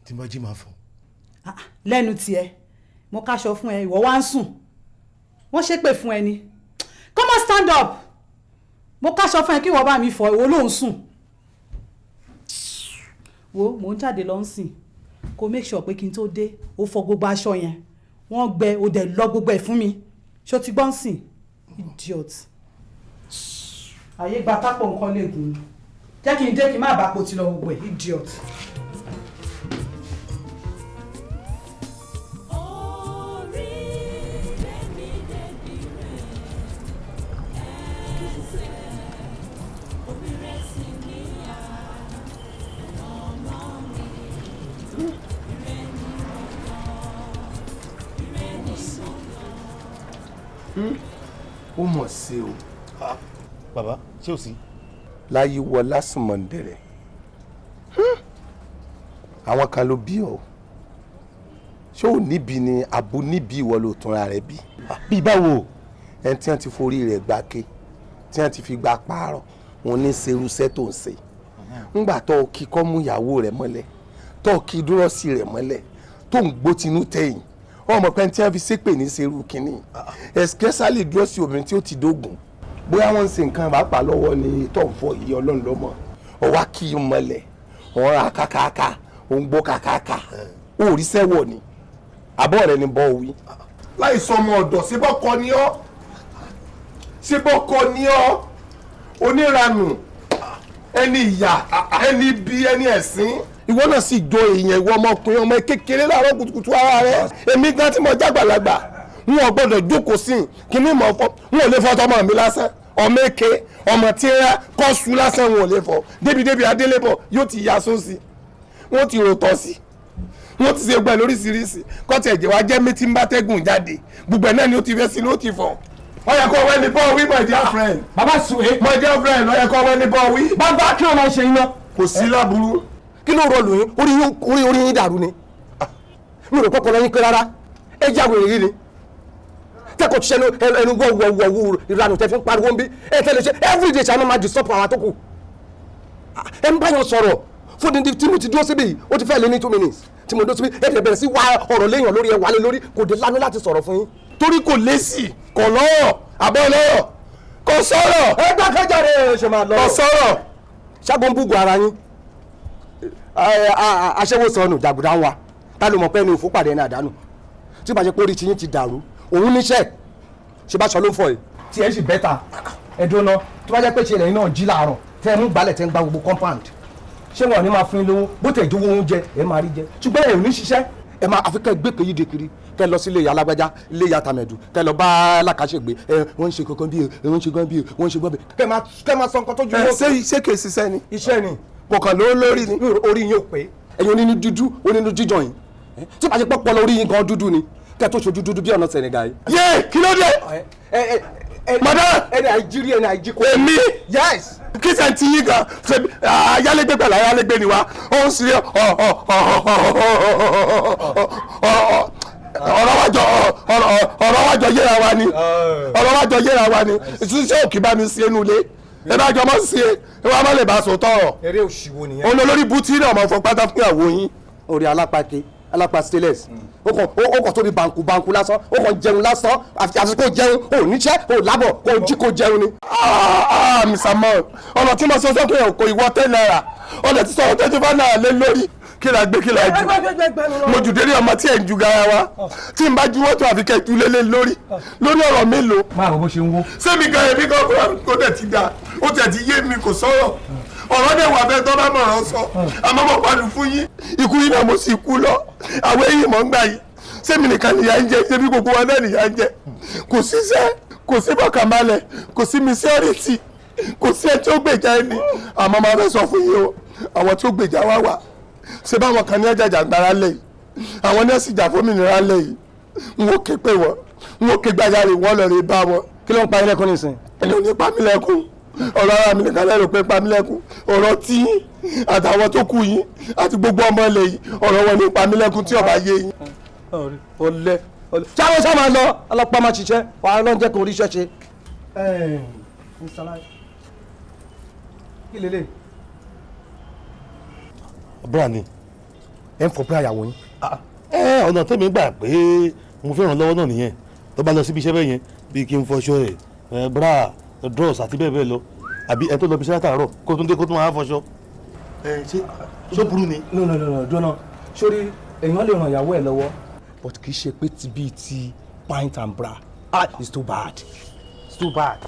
Tí n bá jí, máa fọ̀. Lẹ́nu tiẹ̀, mo káṣọ fún ẹ, ìwọ wá ń sùn. Wọ́n ṣépè fún ẹ ni. Come on, stand up. Mo káṣọ fún ẹ kí wọ́n bá mi fọ, ìwọ ló ń sùn. Wo, mò ń jáde lọ ń sìn, kó make sure pé kí n tó dé, ó fọ gbogbo aṣọ yẹn, wọ́n gbẹ, ó dẹ̀ lọ gbogbo ẹ̀ fún mi. Ṣó ti gbọ́n sìn? Idiot. Àyè gba tápọ̀ nǹkan lè gùn, jẹ́ kí n dé kí n má bàa pò ti lọ gbogbo ẹ̀. Idiot. Orí gbẹ̀mí débi rẹ̀ ẹsẹ̀ obìnrin sì níyà ọmọ mi ire ni mo yọ, ire ni mo yọ. Ó mọ̀ sí o. Bàbá, ṣé o sí? Láyé wọ lásùmọ̀ǹdẹ̀rẹ̀, àwọn kan ló bí ọ. Ṣé ò níbi ni àbú níbi ìwọ ló túnra rẹ bí? Bí báwo? Ẹni tí wọ́n ti forí rẹ̀ gbá ké, tí wọ́n ti fi gbá pààrọ̀ wọn ní serúṣẹ́ tó ń ṣe. Ńgbà tó o kí kọ́ mú ìyàwó rẹ̀ mọ́lẹ̀, tó o kí dúrọ́sì rẹ̀ mọ́lẹ̀, tó ń gbó tinú tẹ̀yìn, ọmọ pẹ́ tí wọ́n fi ṣépè ní serú kínní, especially dúrọ́sì obìnrin tí ó ti dógùn, bóyá wọ́n ń ṣe nǹkan pàápàá lọ́wọ́ ni tó ń fọ yìí. Ọlọ́run lọ́mọ ọwá kí i mọ́lẹ̀, òun ra kàkàkà, òun gbó kàkàkà, ó rí sẹ́wọ̀ ni àbọ̀ rẹ̀ ni bọ́ wí. Láì sọ ọmọ ọ̀dọ̀, síbọ̀kọ ni ọ́, síbọ̀kọ ni ọ́, oníranù, ẹni ìyà, ẹni ibi, ẹni ẹ̀sín. Ìwọ náà sì jọ èèyàn, ìwọ ọmọkùnrin, ọmọ kékeré láàárọ̀ kùtùkùtù ara rẹ. Èmi gan tí mo jágbàlagbà, n ò gbọ́dọ̀ jókòó sí i kí ni mo fọ, n ò lè fọ tọmọ mi lásán, ọmọ èké, ọmọ tí ń rá kọ́sù lásán, n ò lè fọ débi-débi. Adélébọ̀ yóò ti ya sósì, wọ́n ti rò tọ́ sí, wọ́n ti ṣe gbẹ lóríṣiríṣi kọ́tì ẹ̀jẹ̀ wa jẹ́ méjì ń bá tẹ́gùn jáde, gbogbo ẹ̀ náà ni ó ti fẹ́ sí ló ti fọ̀. Ó yẹ kó wẹ́ ní bọ́ wí, my dear friend. Bàbá Sùwé. My dear friend, ó yẹ kó wẹ́ ní bọ́ wí. Bàbá, kí ló máa ń ṣe iná? Kò sí láburú. Kí ló rọlù yín? Orí yín, orí yín dàrú ni. Mi ò rò pọ́pọ́ lọ́yìn pé rárá ẹ já wèrè yìí ni tẹ́kọ̀ọ́ ṣiṣẹ́ ẹnu wọ́ wọ́ wọ́ wọ́ ìranù tẹ́ fi ń pariwo ń bí ẹ tẹ́lẹ̀ ṣe everyday ṣàánú máa disturb àwọn tó kù. Ẹ ń báyọ̀ sọ̀rọ̀ fún dídí tí mo ti dúró síbí yìí, ó ti fẹ́ lé ní 2 minutes tí mo dúró síbí. Ẹ tẹ̀ bẹ̀rẹ̀ sí wá ọ̀rọ̀ léèyàn lórí, ẹ wálé lórí, kò dé lánú láti sọ̀rọ̀ fún yín. Torí kò lésì, kò lọ́rọ̀, àbọ̀ lọ́rọ̀, kò sọ̀rọ̀. Ẹ dákẹ́jà rẹ̀ ṣe máa lọ. Kò sọ̀rọ̀. Ṣáàbọ̀ ń búgun ara yín, aṣẹ́wó sọnù jàgùdà ń wa ta ló mọ̀ pé ẹni òfó pàdé ẹni àdánù tí bá ṣe pé orí ti yín ti dàrú. Òun níṣẹ́ ṣe bá ṣọ ló ń fọ yìí. Tí ẹ sì better ẹ̀dùn náà, tó bá jẹ́ pé ṣe lẹ́yìn náà jí láàárọ̀ tẹ́ ẹ mú gbálẹ̀, tẹ́ ń gba gbogbo compound, ṣé wọn ò ní máa fún yín lówó? Bó tẹ̀ jówó oúnjẹ, ẹ máa rí jẹ, ṣùgbọ́n ẹ ò ní ṣiṣẹ́. Ẹ máa àfi kẹ́ gbé kéyìí de kiri, kẹ́ lọ sílé ìyá alágbájá, ilé ìyá tàmẹ̀dù, kẹ́ lọ bá làkàṣègbè ẹ, wọ́n ń ṣe kankan bí ẹ, wọ́n ń ṣe gan bí ẹ, wọ́n ń ṣe gan bí ẹ. Kẹ́ máa sọ nǹkan tó ju. Ẹ ṣé, ṣé kìí ṣiṣẹ́ ni? Iṣẹ́ ni. Kò kàn lówó lórí ni. Orí yín ò pé. Ẹ̀yin onínú dúdú, onínú jíjọ yìí, tí bá ṣe pọ́ pọ́ lórí yín gan dúdú ni, kẹ́ tó ṣojú dúdú bí ọ̀nà Senegal yìí. Yé, kí ló dé? Madam. Ẹni àìjírí, ẹni àìjíkó. Èmi? Yes. Kí sẹ́ ti yín gan ṣe ayálégbé pẹ̀lú ayálégbé ni wa, ó ń ṣe ọ̀rọ̀ wájọ, ọ̀rọ̀ wájọ yéra wa ni, ọ̀rọ̀ wájọ yéra wa ni. Ṣíṣe òkè bá mi sí inú ilé, ẹ bá jọ mọ́ sí e, ẹ wá má lè bá sọ tọrọ. Eré òṣìwò nìyẹn. Olórí butí náà máa fọ pátá fún ìyàwó yín. Orí alápàké, alápá stainless, ó kàn tóbi banku banku lásán, ó kàn jẹun lásán, àfi kó jẹun, ó níṣẹ́, ó lábọ̀, kó jí kó jẹun ni. Ah, Mr. Man, ọ̀nà tí mo sọ sókè kò ìwọ 10 naira, ọ̀nà tí sọ̀rọ̀ 25 naira lé lórí. Kí la gbé, kí la jù? Mo jù délé ọmọ tí ẹ̀ ń ju garawa, tí n bá ju wọ́tò àfi kẹ́ ju lélẹ̀ lórí lórí ọ̀rọ̀ mélòó. Máa bó ṣe ń wó. Sẹ́mi gan, èmi gan fúnra mi kò dẹ̀ ti da, ó tẹ̀ ti yé mi, kò sọ̀rọ̀, ọ̀rọ̀ dẹ̀ wà bẹ́ẹ̀ tó bá mọ̀rọ̀ sọ, àmọ́ mo pàlù fún yín, ikú yín náà mo sì kú lọ. Àwọn eyín mọ̀ ń gbà yìí, sẹ́mi nìkan nìyà ń jẹ? Ṣebí gbogbo wa náà nìyà ń jẹ? Kò síṣẹ́, kò sí bọ̀kànbalẹ̀, kò sí mísíọ́rìtì, kò sí ẹ tí ó gbèjà ẹni. Àmọ́ máa fẹ́ sọ fún yín o, àwọn tí ó gbèjà wá wà. Ṣé báwọn kan ní ẹ̀jàjà gbára lẹ̀ yìí, àwọn ní ẹ̀sìn ìjà fómìnira lẹ̀ yìí, n ó ké pé wọn, n ó ké gbàjarè wọn lọ rè bá wọn. Kí ló ń pa ilé ẹ̀kọ́ nísìn? Ẹni ò ní pa mí lẹ́kún. Ọ̀rọ̀ ara mi nìkan lẹ́rù pé pa mí lẹ́kún. Ọ̀rọ̀ tí àtàwọn tó kù yín àti gbogbo ọmọ ilẹ̀ yìí, ọ̀rọ̀ wọn ní pa mí lẹ́kún tí ọba yé yín. Ọlẹ ṣáwọn ṣáà máa lọ, ọlọ́pàá máa ṣiṣẹ́ wàá lọ́n jẹ́ kó oríṣẹ́ ṣe. Kí lélẹ̀? Bra ni. Ẹ ń fọ pé àyàwó yín. Ẹ ọ̀nà tẹ́mi gbà pé mo fẹ́ràn lọ́wọ́ náà nìyẹn. Tó bá lọ síbi iṣẹ́ bẹ́ẹ̀ yẹn, bíi kí n fọṣọ ẹ̀, bra, drawers àti bẹ́ẹ̀ bẹ́ẹ̀ lọ. Àbí ẹni tó lọ bí iṣẹ́ látàárọ̀ kó tún dé kó tún máa fọṣọ. Ẹ ṣé ṣó burú ni. No, no, no, no, dúró náà. Sórí èèyàn lè ràn ìyàwó ẹ̀ lọ́wọ́, but kì í ṣe pé ti bíi ti pint and bra. Ah, it's too bad, it's too bad.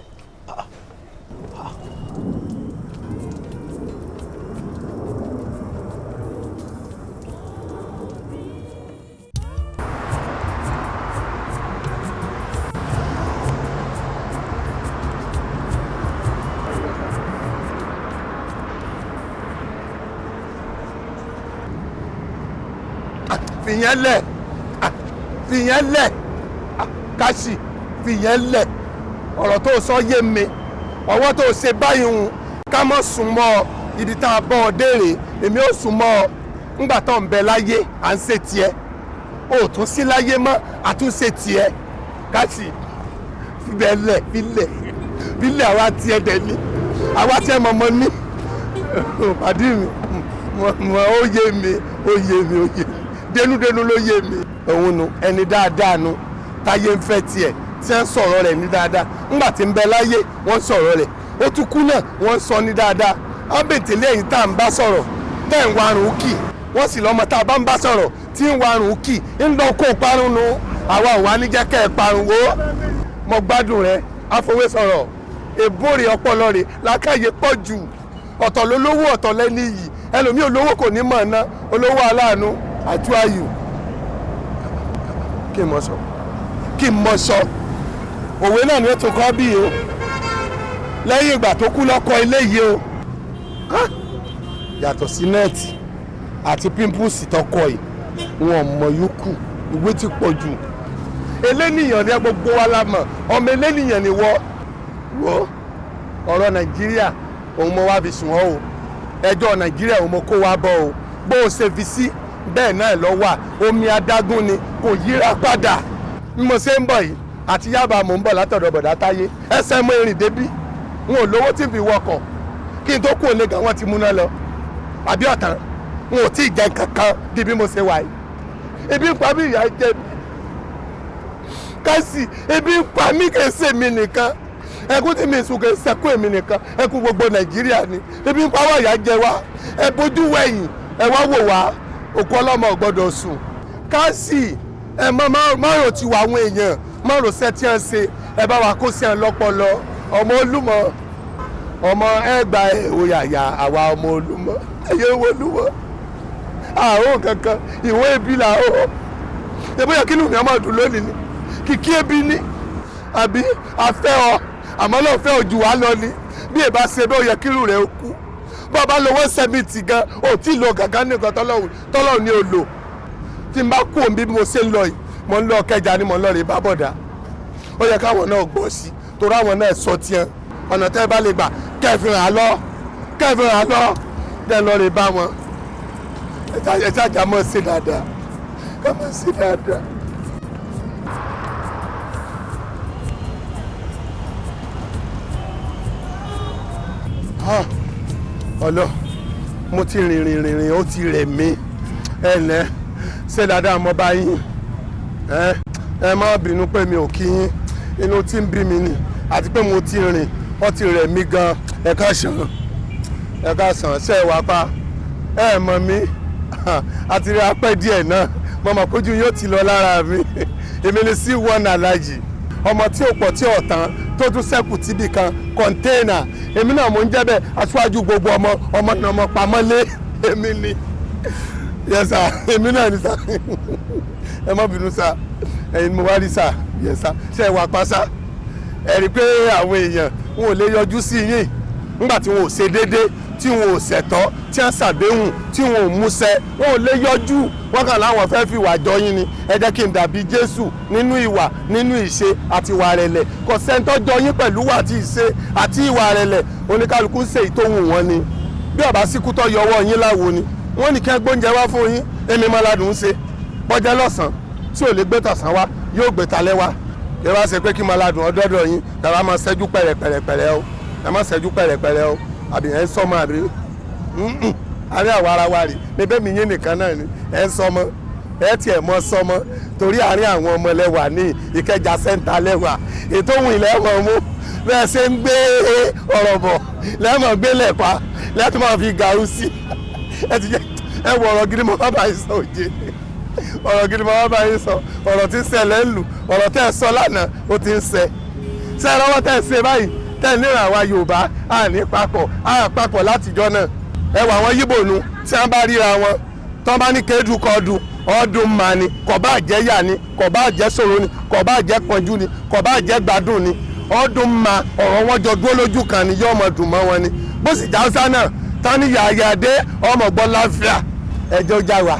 Fìyẹn lẹ̀, fìyẹn lẹ̀, káṣí fìyẹn lẹ̀. Ọ̀rọ̀ tó sọ yé mi, ọwọ́ tó ṣe báyìí ń ká mọ̀ sùn mọ́ ọ. Ibi tá a bọ́ ọ déèrè, èmi ò sùn mọ́ ọ. Ńgbà tó ń bẹ láyé à ń ṣe tiẹ̀, o ò tún sí láyé mọ́, à tún ṣe tiẹ̀. Káṣí fìbẹ̀ lẹ̀, filẹ̀ filẹ̀. Àwa tiẹ̀ dẹ̀ ni, àwa tiẹ̀ mọ̀mọ́ ní pàdé mi mọ̀. Ó yé mi, ó yé mi, ó yé mi dénúdénú ló yé mi. Òun nu ẹni dáadáa nu táyé ń fẹ́ tiẹ̀ tí wọ́n sọ̀rọ̀ rẹ̀ ní dáadáa. Ńgbà tí ń bẹ láyé wọ́n sọ̀rọ̀ rẹ̀, ó tún kú náà wọ́n sọ ní dáadáa. Ábẹ̀tẹ̀lẹ̀ yìí tá à ń bá sọ̀rọ̀ tẹ́ ń warùn kì, wọ́n sì lọ́mọ tá a bá ń bá sọ̀rọ̀ tí ń warùn kì ń lọ kó parun nu. Àwa ò wá ní jẹ́ kẹ́ ẹ parun wo. Mo gbádùn rẹ àfọwé sọ̀rọ̀ èbóre ọpọlọ rẹ làákàyè pọ̀ jù. Ọ̀tọ̀ lólówó, ọ̀tọ̀ lẹ́ni yìí. Ẹlòmíì olówó kò ní mọ̀ ná olówó aláàánú àti ayò. Kí n mọ sọ, kí n mọ sọ, òwe náà ni ó tún kọ́ bí o lẹ́yìn ìgbà tó kú lọ́kọ ilé yìí o. Yàtọ̀ sí nẹ́ẹ̀tì àti pímpùsì tọkọ yìí, wọn mọ yòókù. Ìwé ti pọ̀ jù. Elénìyàn ni gbogbo wa la mọ̀, ọmọ elénìyàn ni wọ́ wọ́. Ọ̀rọ̀ Nàìjíríà òun mo wá fi sùn ọ́ o. Ẹjọ́ Nàìjíríà òun mo kó wa bọ̀ o. Bó o ṣe fi sí bẹ́ẹ̀ náà lọ wà. Omi adágún ni, kò yíra padà. Bí mo ṣe ń bọ̀ yìí àti Yábà, mò ń bọ̀ látọ̀dọ̀ bọ̀dá Táyé, ẹsẹ̀ mo rìn débí. N ò lówó tí n fi wọkọ̀. Kí n tó kú òun lè gàn, wọ́n ti múná lọ àbí ọ̀tàn. N ò tí ì jẹ kankan di bí mo ṣe wà yìí. Ebi ń pa mí, ìyà jẹ mí kásì, ebi ń pa mí. Kì í ṣe mi nìkan, ẹkún tí mi sùn kì í ṣẹkún èmi nìkan, ẹkún gbogbo Nàìjíríà ni. Ebi ń pa wá, ìyà jẹ wá. Ẹ bójú wẹ̀yìn, ẹ wá wò wá. Òkú ọlọ́mọ ò gbọ́dọ̀ sùn kásì. Ẹ mọ márùn ti wà, àwọn èèyàn márùn ṣẹ́ tí wọ́n ṣe, ẹ bá wa kó sí ẹ lọ́pọlọ. Ọmọ Olúmọ, ọmọ ẹgbà òyàyà, àwa ọmọ Olúmọ, ẹyẹ wo Olúmọ àrùn kankan ìwé ebi là ó. Ìbóyá kí lùmí ọmọ ọdún lónìí ni kìkì ebi ni àbí afẹ́ ọ, àmọ́ lọ́ọ́ fẹ́ ojú wa lọ ni. Bí ẹ bá ṣe bẹ́ẹ̀, ó yẹ kírù rẹ̀ ó kú. Bó o bá lo 170 gan, ò tí ì lo gàgán nìkan tọ́lọ́hùn ni ò lò. Tí n bá kú òun bí mo ṣe ń lọ yìí, mo ń lọ Kẹjà ni, mo ń lọ rè bá bọ̀dà. Ó yẹ káwọn náà gbọ́ sí, torí àwọn náà sọ tiẹ̀. Ọ̀nà tẹ́ ẹ bá lè gbà kẹfìràn àlọ́, kẹfìràn àlọ́ dẹ́ lọ rè bá wọn. Ẹ ṣáàjà mọ̀ sí dáadáa, ká mọ̀ sí dáadáa. Ọlọ mo ti rìn rìn rìn rìn, ó ti rẹ̀ mí. Ẹ ǹlẹ́, ṣé dáadáa mo bá yín? Ẹ má bínú pé mi ò kí yín, inú tí ń bí mi ni àti pé mo ti rìn, ó ti rẹ̀ mí gan. Ẹ káàsán, ẹ káàsán. Ṣe é wá pa ẹ mọ̀ mí àti rí apẹ́ díẹ̀ náà. Mo mọ̀ pójú yóò ti lọ lára mi. Èmi ni sí one alájì, ọmọ tí ò pọ̀ tí ò tán tó tún sẹ́kù tíbì kan kọ̀ńtéènà. Èmi náà mò ń jẹ́ bẹ́ẹ̀, aṣáájú gbogbo ọmọ ọmọ náà, ọmọ pamọ́lé èmi ni. Yes sir, èmi náà ni sir. Ẹ má bínú sir, ẹ̀yin ni mo wá rí sir. Yes sir, ṣe é wà pa sir? Ẹ rí i pé àwọn èèyàn wọn ò lè yọjú sí yín nígbà tí wọn ò ṣe déédéé, tí wọn ò ṣẹ̀tọ́, tí wọn ṣàdéhùn tí wọn ò múṣẹ, wọn ò lè yọjú. Wọn kàn láwọn fẹ́ fi ìwà jọ yín ni. Ẹ jẹ́ kí n dàbí Jésù nínú ìwà, nínú ìṣe àti ìwà rẹ̀lẹ̀. Kò sẹ́ńtọ́ jọ yín pẹ̀lú wà àti ìṣe àti ìwà rẹ̀lẹ̀. Oníkálukú ń ṣe ìtòhùn wọn ni. Bí ọba síkú tó yọ ọwọ́ yín láwo ni wọ́n ní kí ẹ gbóúnjẹ wá fún yín. Èmi mọ́ládùn ń ṣe bọ́jẹ́ lọ́sàn-án tí ò lè gbé tọ̀sán wá, yóò gbé talẹ́ wá. Kí wá ṣe pé kí mọ́ládùn ọdọ́dọ̀ yín tàbá máa ṣẹ́jú pẹ̀rẹ̀pẹ̀rẹ̀ o. Ẹ má ṣẹ́jú pẹ̀rẹ̀pẹ̀rẹ̀ o, àbí ẹ ń sọmọ àbí àrí àwa ara wa rè bébé mi yín nìkan náà ni ẹ ń sọmọ. Ẹ tiẹ̀ mọ sọmọ torí àárín àwọn ọmọ lẹ́wà ní Ìkẹjà sẹ́ńtà lẹ́wà ètò òun ilẹ̀ wọn mú. Bẹ́ẹ̀ ṣe ń gbé ọ̀rọ̀ bọ̀ lẹ́mọ̀ gbé lẹ̀pa lẹ́tọ́ máa fi gàrú sí. Ẹ ti jẹ́ ẹ wọ ọ̀rọ̀ gidi mọ́ bàbá yìí sọ òjé, ọ̀rọ̀ gidi mọ́ bàbá yìí sọ, ọ̀rọ̀ tí ń ṣẹlẹ̀ ń lù, ọ̀rọ̀ tẹ́ ẹ sọ lánàá ó ti ń ṣẹ. Ṣé ẹ rọwọ́ tẹ́ ẹ ṣe báyìí tẹ́ ẹ níran àwa Yorùbá à ní papọ̀ à papọ̀ látijọ́ náà. Ẹ wọ àwọn Yíbò nu tí wọ́n bá ríra wọn tọ́ bá ní kéédù kọ́ọ̀dù ọdún mà ni, kò bá jẹ́ yà ni, kò bá jẹ́ ṣòro ni, kò bá jẹ́ pọ́njú ni, kò bá jẹ́ gbádùn ni, ọdún mà ọ̀rọ̀ wọn jọ dúró lójú kan ni, yóò mọ̀ dùn mọ́ wọn ni. Bó sì já Haúsá náà tán ní yàyà dé ọmọ gbọ́ láfíà, ẹjọ́ já wa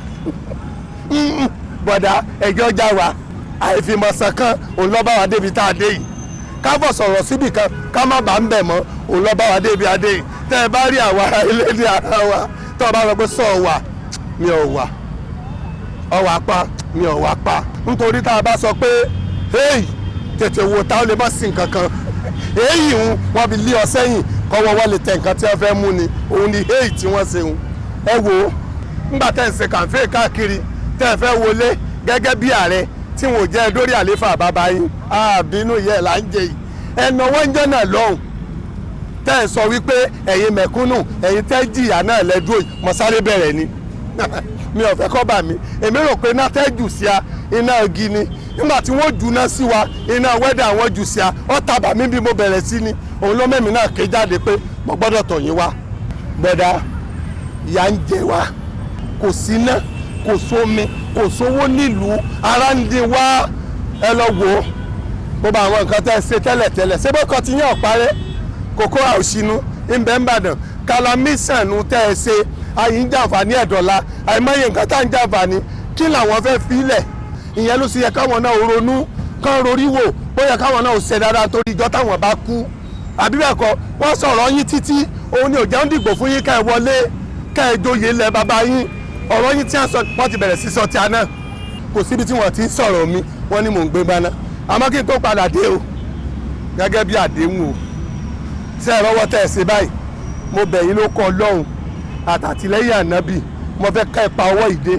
bọ̀dá, ẹjọ́ já wa. Àìfimọ̀sán kan òun lọ́ bá wa débi tá a dé yìí. Ká bọ̀ sọ̀rọ̀ síbì kan ká má bàa ń bẹ̀ mọ́, òun lọ́ bá wa débi adé yìí. Tẹ́ ẹ bá rí àwa ilé ní ara wa tọ́ ọ bá sọ pé sọ wà mi ò wà, ọwà pa mi ò wà pa, nítorí tá a bá sọ pé hey tètè wo ta ó lè má sí nǹkan kan, èyí ń wọ́n fi lé ọ sẹ́yìn kọ́wọ́ wọ́n lè tẹ nǹkan tí wọ́n fẹ́ mú ni, òun ni hey tí wọ́n ṣe ń. Ẹ wo ńgbà tẹ́ ń ṣe kàǹfẹ́ káàkiri tẹ́ ẹ fẹ́ wọlé gẹ́gẹ́ bí ààrẹ tí wọn ò jẹ́ dórí àléfà bàbá yín, àbínú yẹ là ń jẹ yìí, ẹnà wọ́n ń jẹ́ náà lọ́hùn tẹ́ ẹ sọ wípé ẹ̀yin mẹ̀kúnnù ẹ̀yin tẹ́ jìyà náà lẹ́dúró yìí, mo sáré bẹ̀rẹ̀ ni mi ò fẹ́ kọ́ bà mí. Èmi rò pé iná tẹ́ jù sí a iná igi ni, nígbà tí wọ́n jù náà sí wa iná wẹ́dà wọ́n jù sí a, ó ta bà mí bí mo bẹ̀rẹ̀ sí ni, òun ló mẹ́mi náà ké jáde pé mo gbọ́dọ̀ tọ̀ yín wá. Bọ̀dá ìyà ń jẹ wá, kò síná, kò sómi, kò sówó nílùú, ara ń dín wá. Ẹ lọ wò ó gbogbo àwọn nǹkan tẹ́ ẹ ṣe tẹ́lẹ̀tẹ́lẹ̀, ṣé bó kọ́ ti yàn ọ̀parẹ́ kókó àòsínú ńbẹ́ ńbàdàn kalamisanu tẹ́ ẹ ṣe, àyè ń jàǹfààní ẹ̀dọ̀la, àìmọye nǹkan tá ń jàǹfààní kí làwọn fẹ́ filẹ̀. Ìyẹn ló sì yẹ káwọn náà ronú kán rorí wò bóyá káwọn náà ṣe dáadáa torí ìjọ táwọn bá kú àbí bẹ́ẹ̀ kọ́. Wọ́n sọ̀rọ̀ yín títí òun ni òjá ń dìgbò fún yín ká ẹ wọlé ká ẹ joyè lẹ bàbá yín. Ọ̀rọ̀ yín tí wọ́n ti bẹ̀rẹ̀ sí sọ tí a náà kò síbi tí wọ́n ti ń sọ̀rọ̀ mi, wọ́n ní mò ń gbé gbaná. Àmọ́ kí n tó padà dé o gẹ́gẹ́ bí àdéhùn o, ṣé ẹ rọ́wọ́ tẹ̀ ṣe báyìí, mo bẹ̀ yín ló kọ́ Ọlọ́run àtàtìlẹ́yìn ànábì, mo fẹ́ ká ẹ pa ọwọ́ ìdè,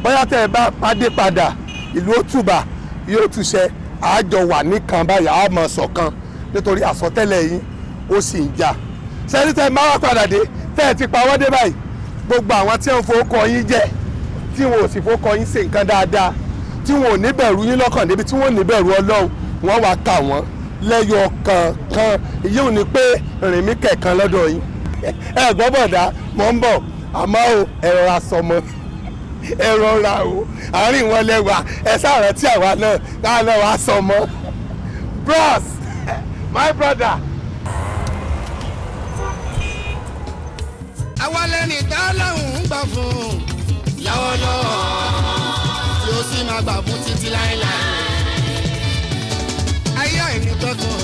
bóyá tẹ́ ẹ bá pàdé padà ìlú ó tùbà yóò túṣẹ, àjọ wà nìkan báyìí a máa ṣọ̀kan nítorí àsọtẹ́lẹ̀ yín ó sì ń jà. Sẹ́ni tẹ́ ẹ máa wá padà dé tẹ́ ẹ ti pa ọwọ́ dé báyìí, gbogbo àwọn tí wọ́n fowó yín jẹ, tí wọn ò sì fowó yín ṣe nǹkan dáadáa, tí wọn ò ní bẹ̀rù yín lọ́kàn débi tí wọn ò ní bẹ̀rù Ọlọ́run, wọ́n wá kà wọ́n lẹ́yọ kọ̀ọ̀kan. Èyí ò ní pé rìn mí kẹ̀kan lọ́dọ̀ yín. Ẹ gbọ́ bọ̀dá, mọ̀ ń bọ̀, àmọ́ o ẹ rọra sọmọ, ẹ rọra o, àárín wọn lẹ́wà, ẹ sáàrẹ̀ tí àwa náà káà náà wàá sọmọ. Bros, my brother. Àwa lẹ́ni tá lọ́hùn ún gbà fún lọ́wọ́lọ́wọ́ tí ó sì máa gbà fún títí láéláé. Ayé àìní tọ́tún.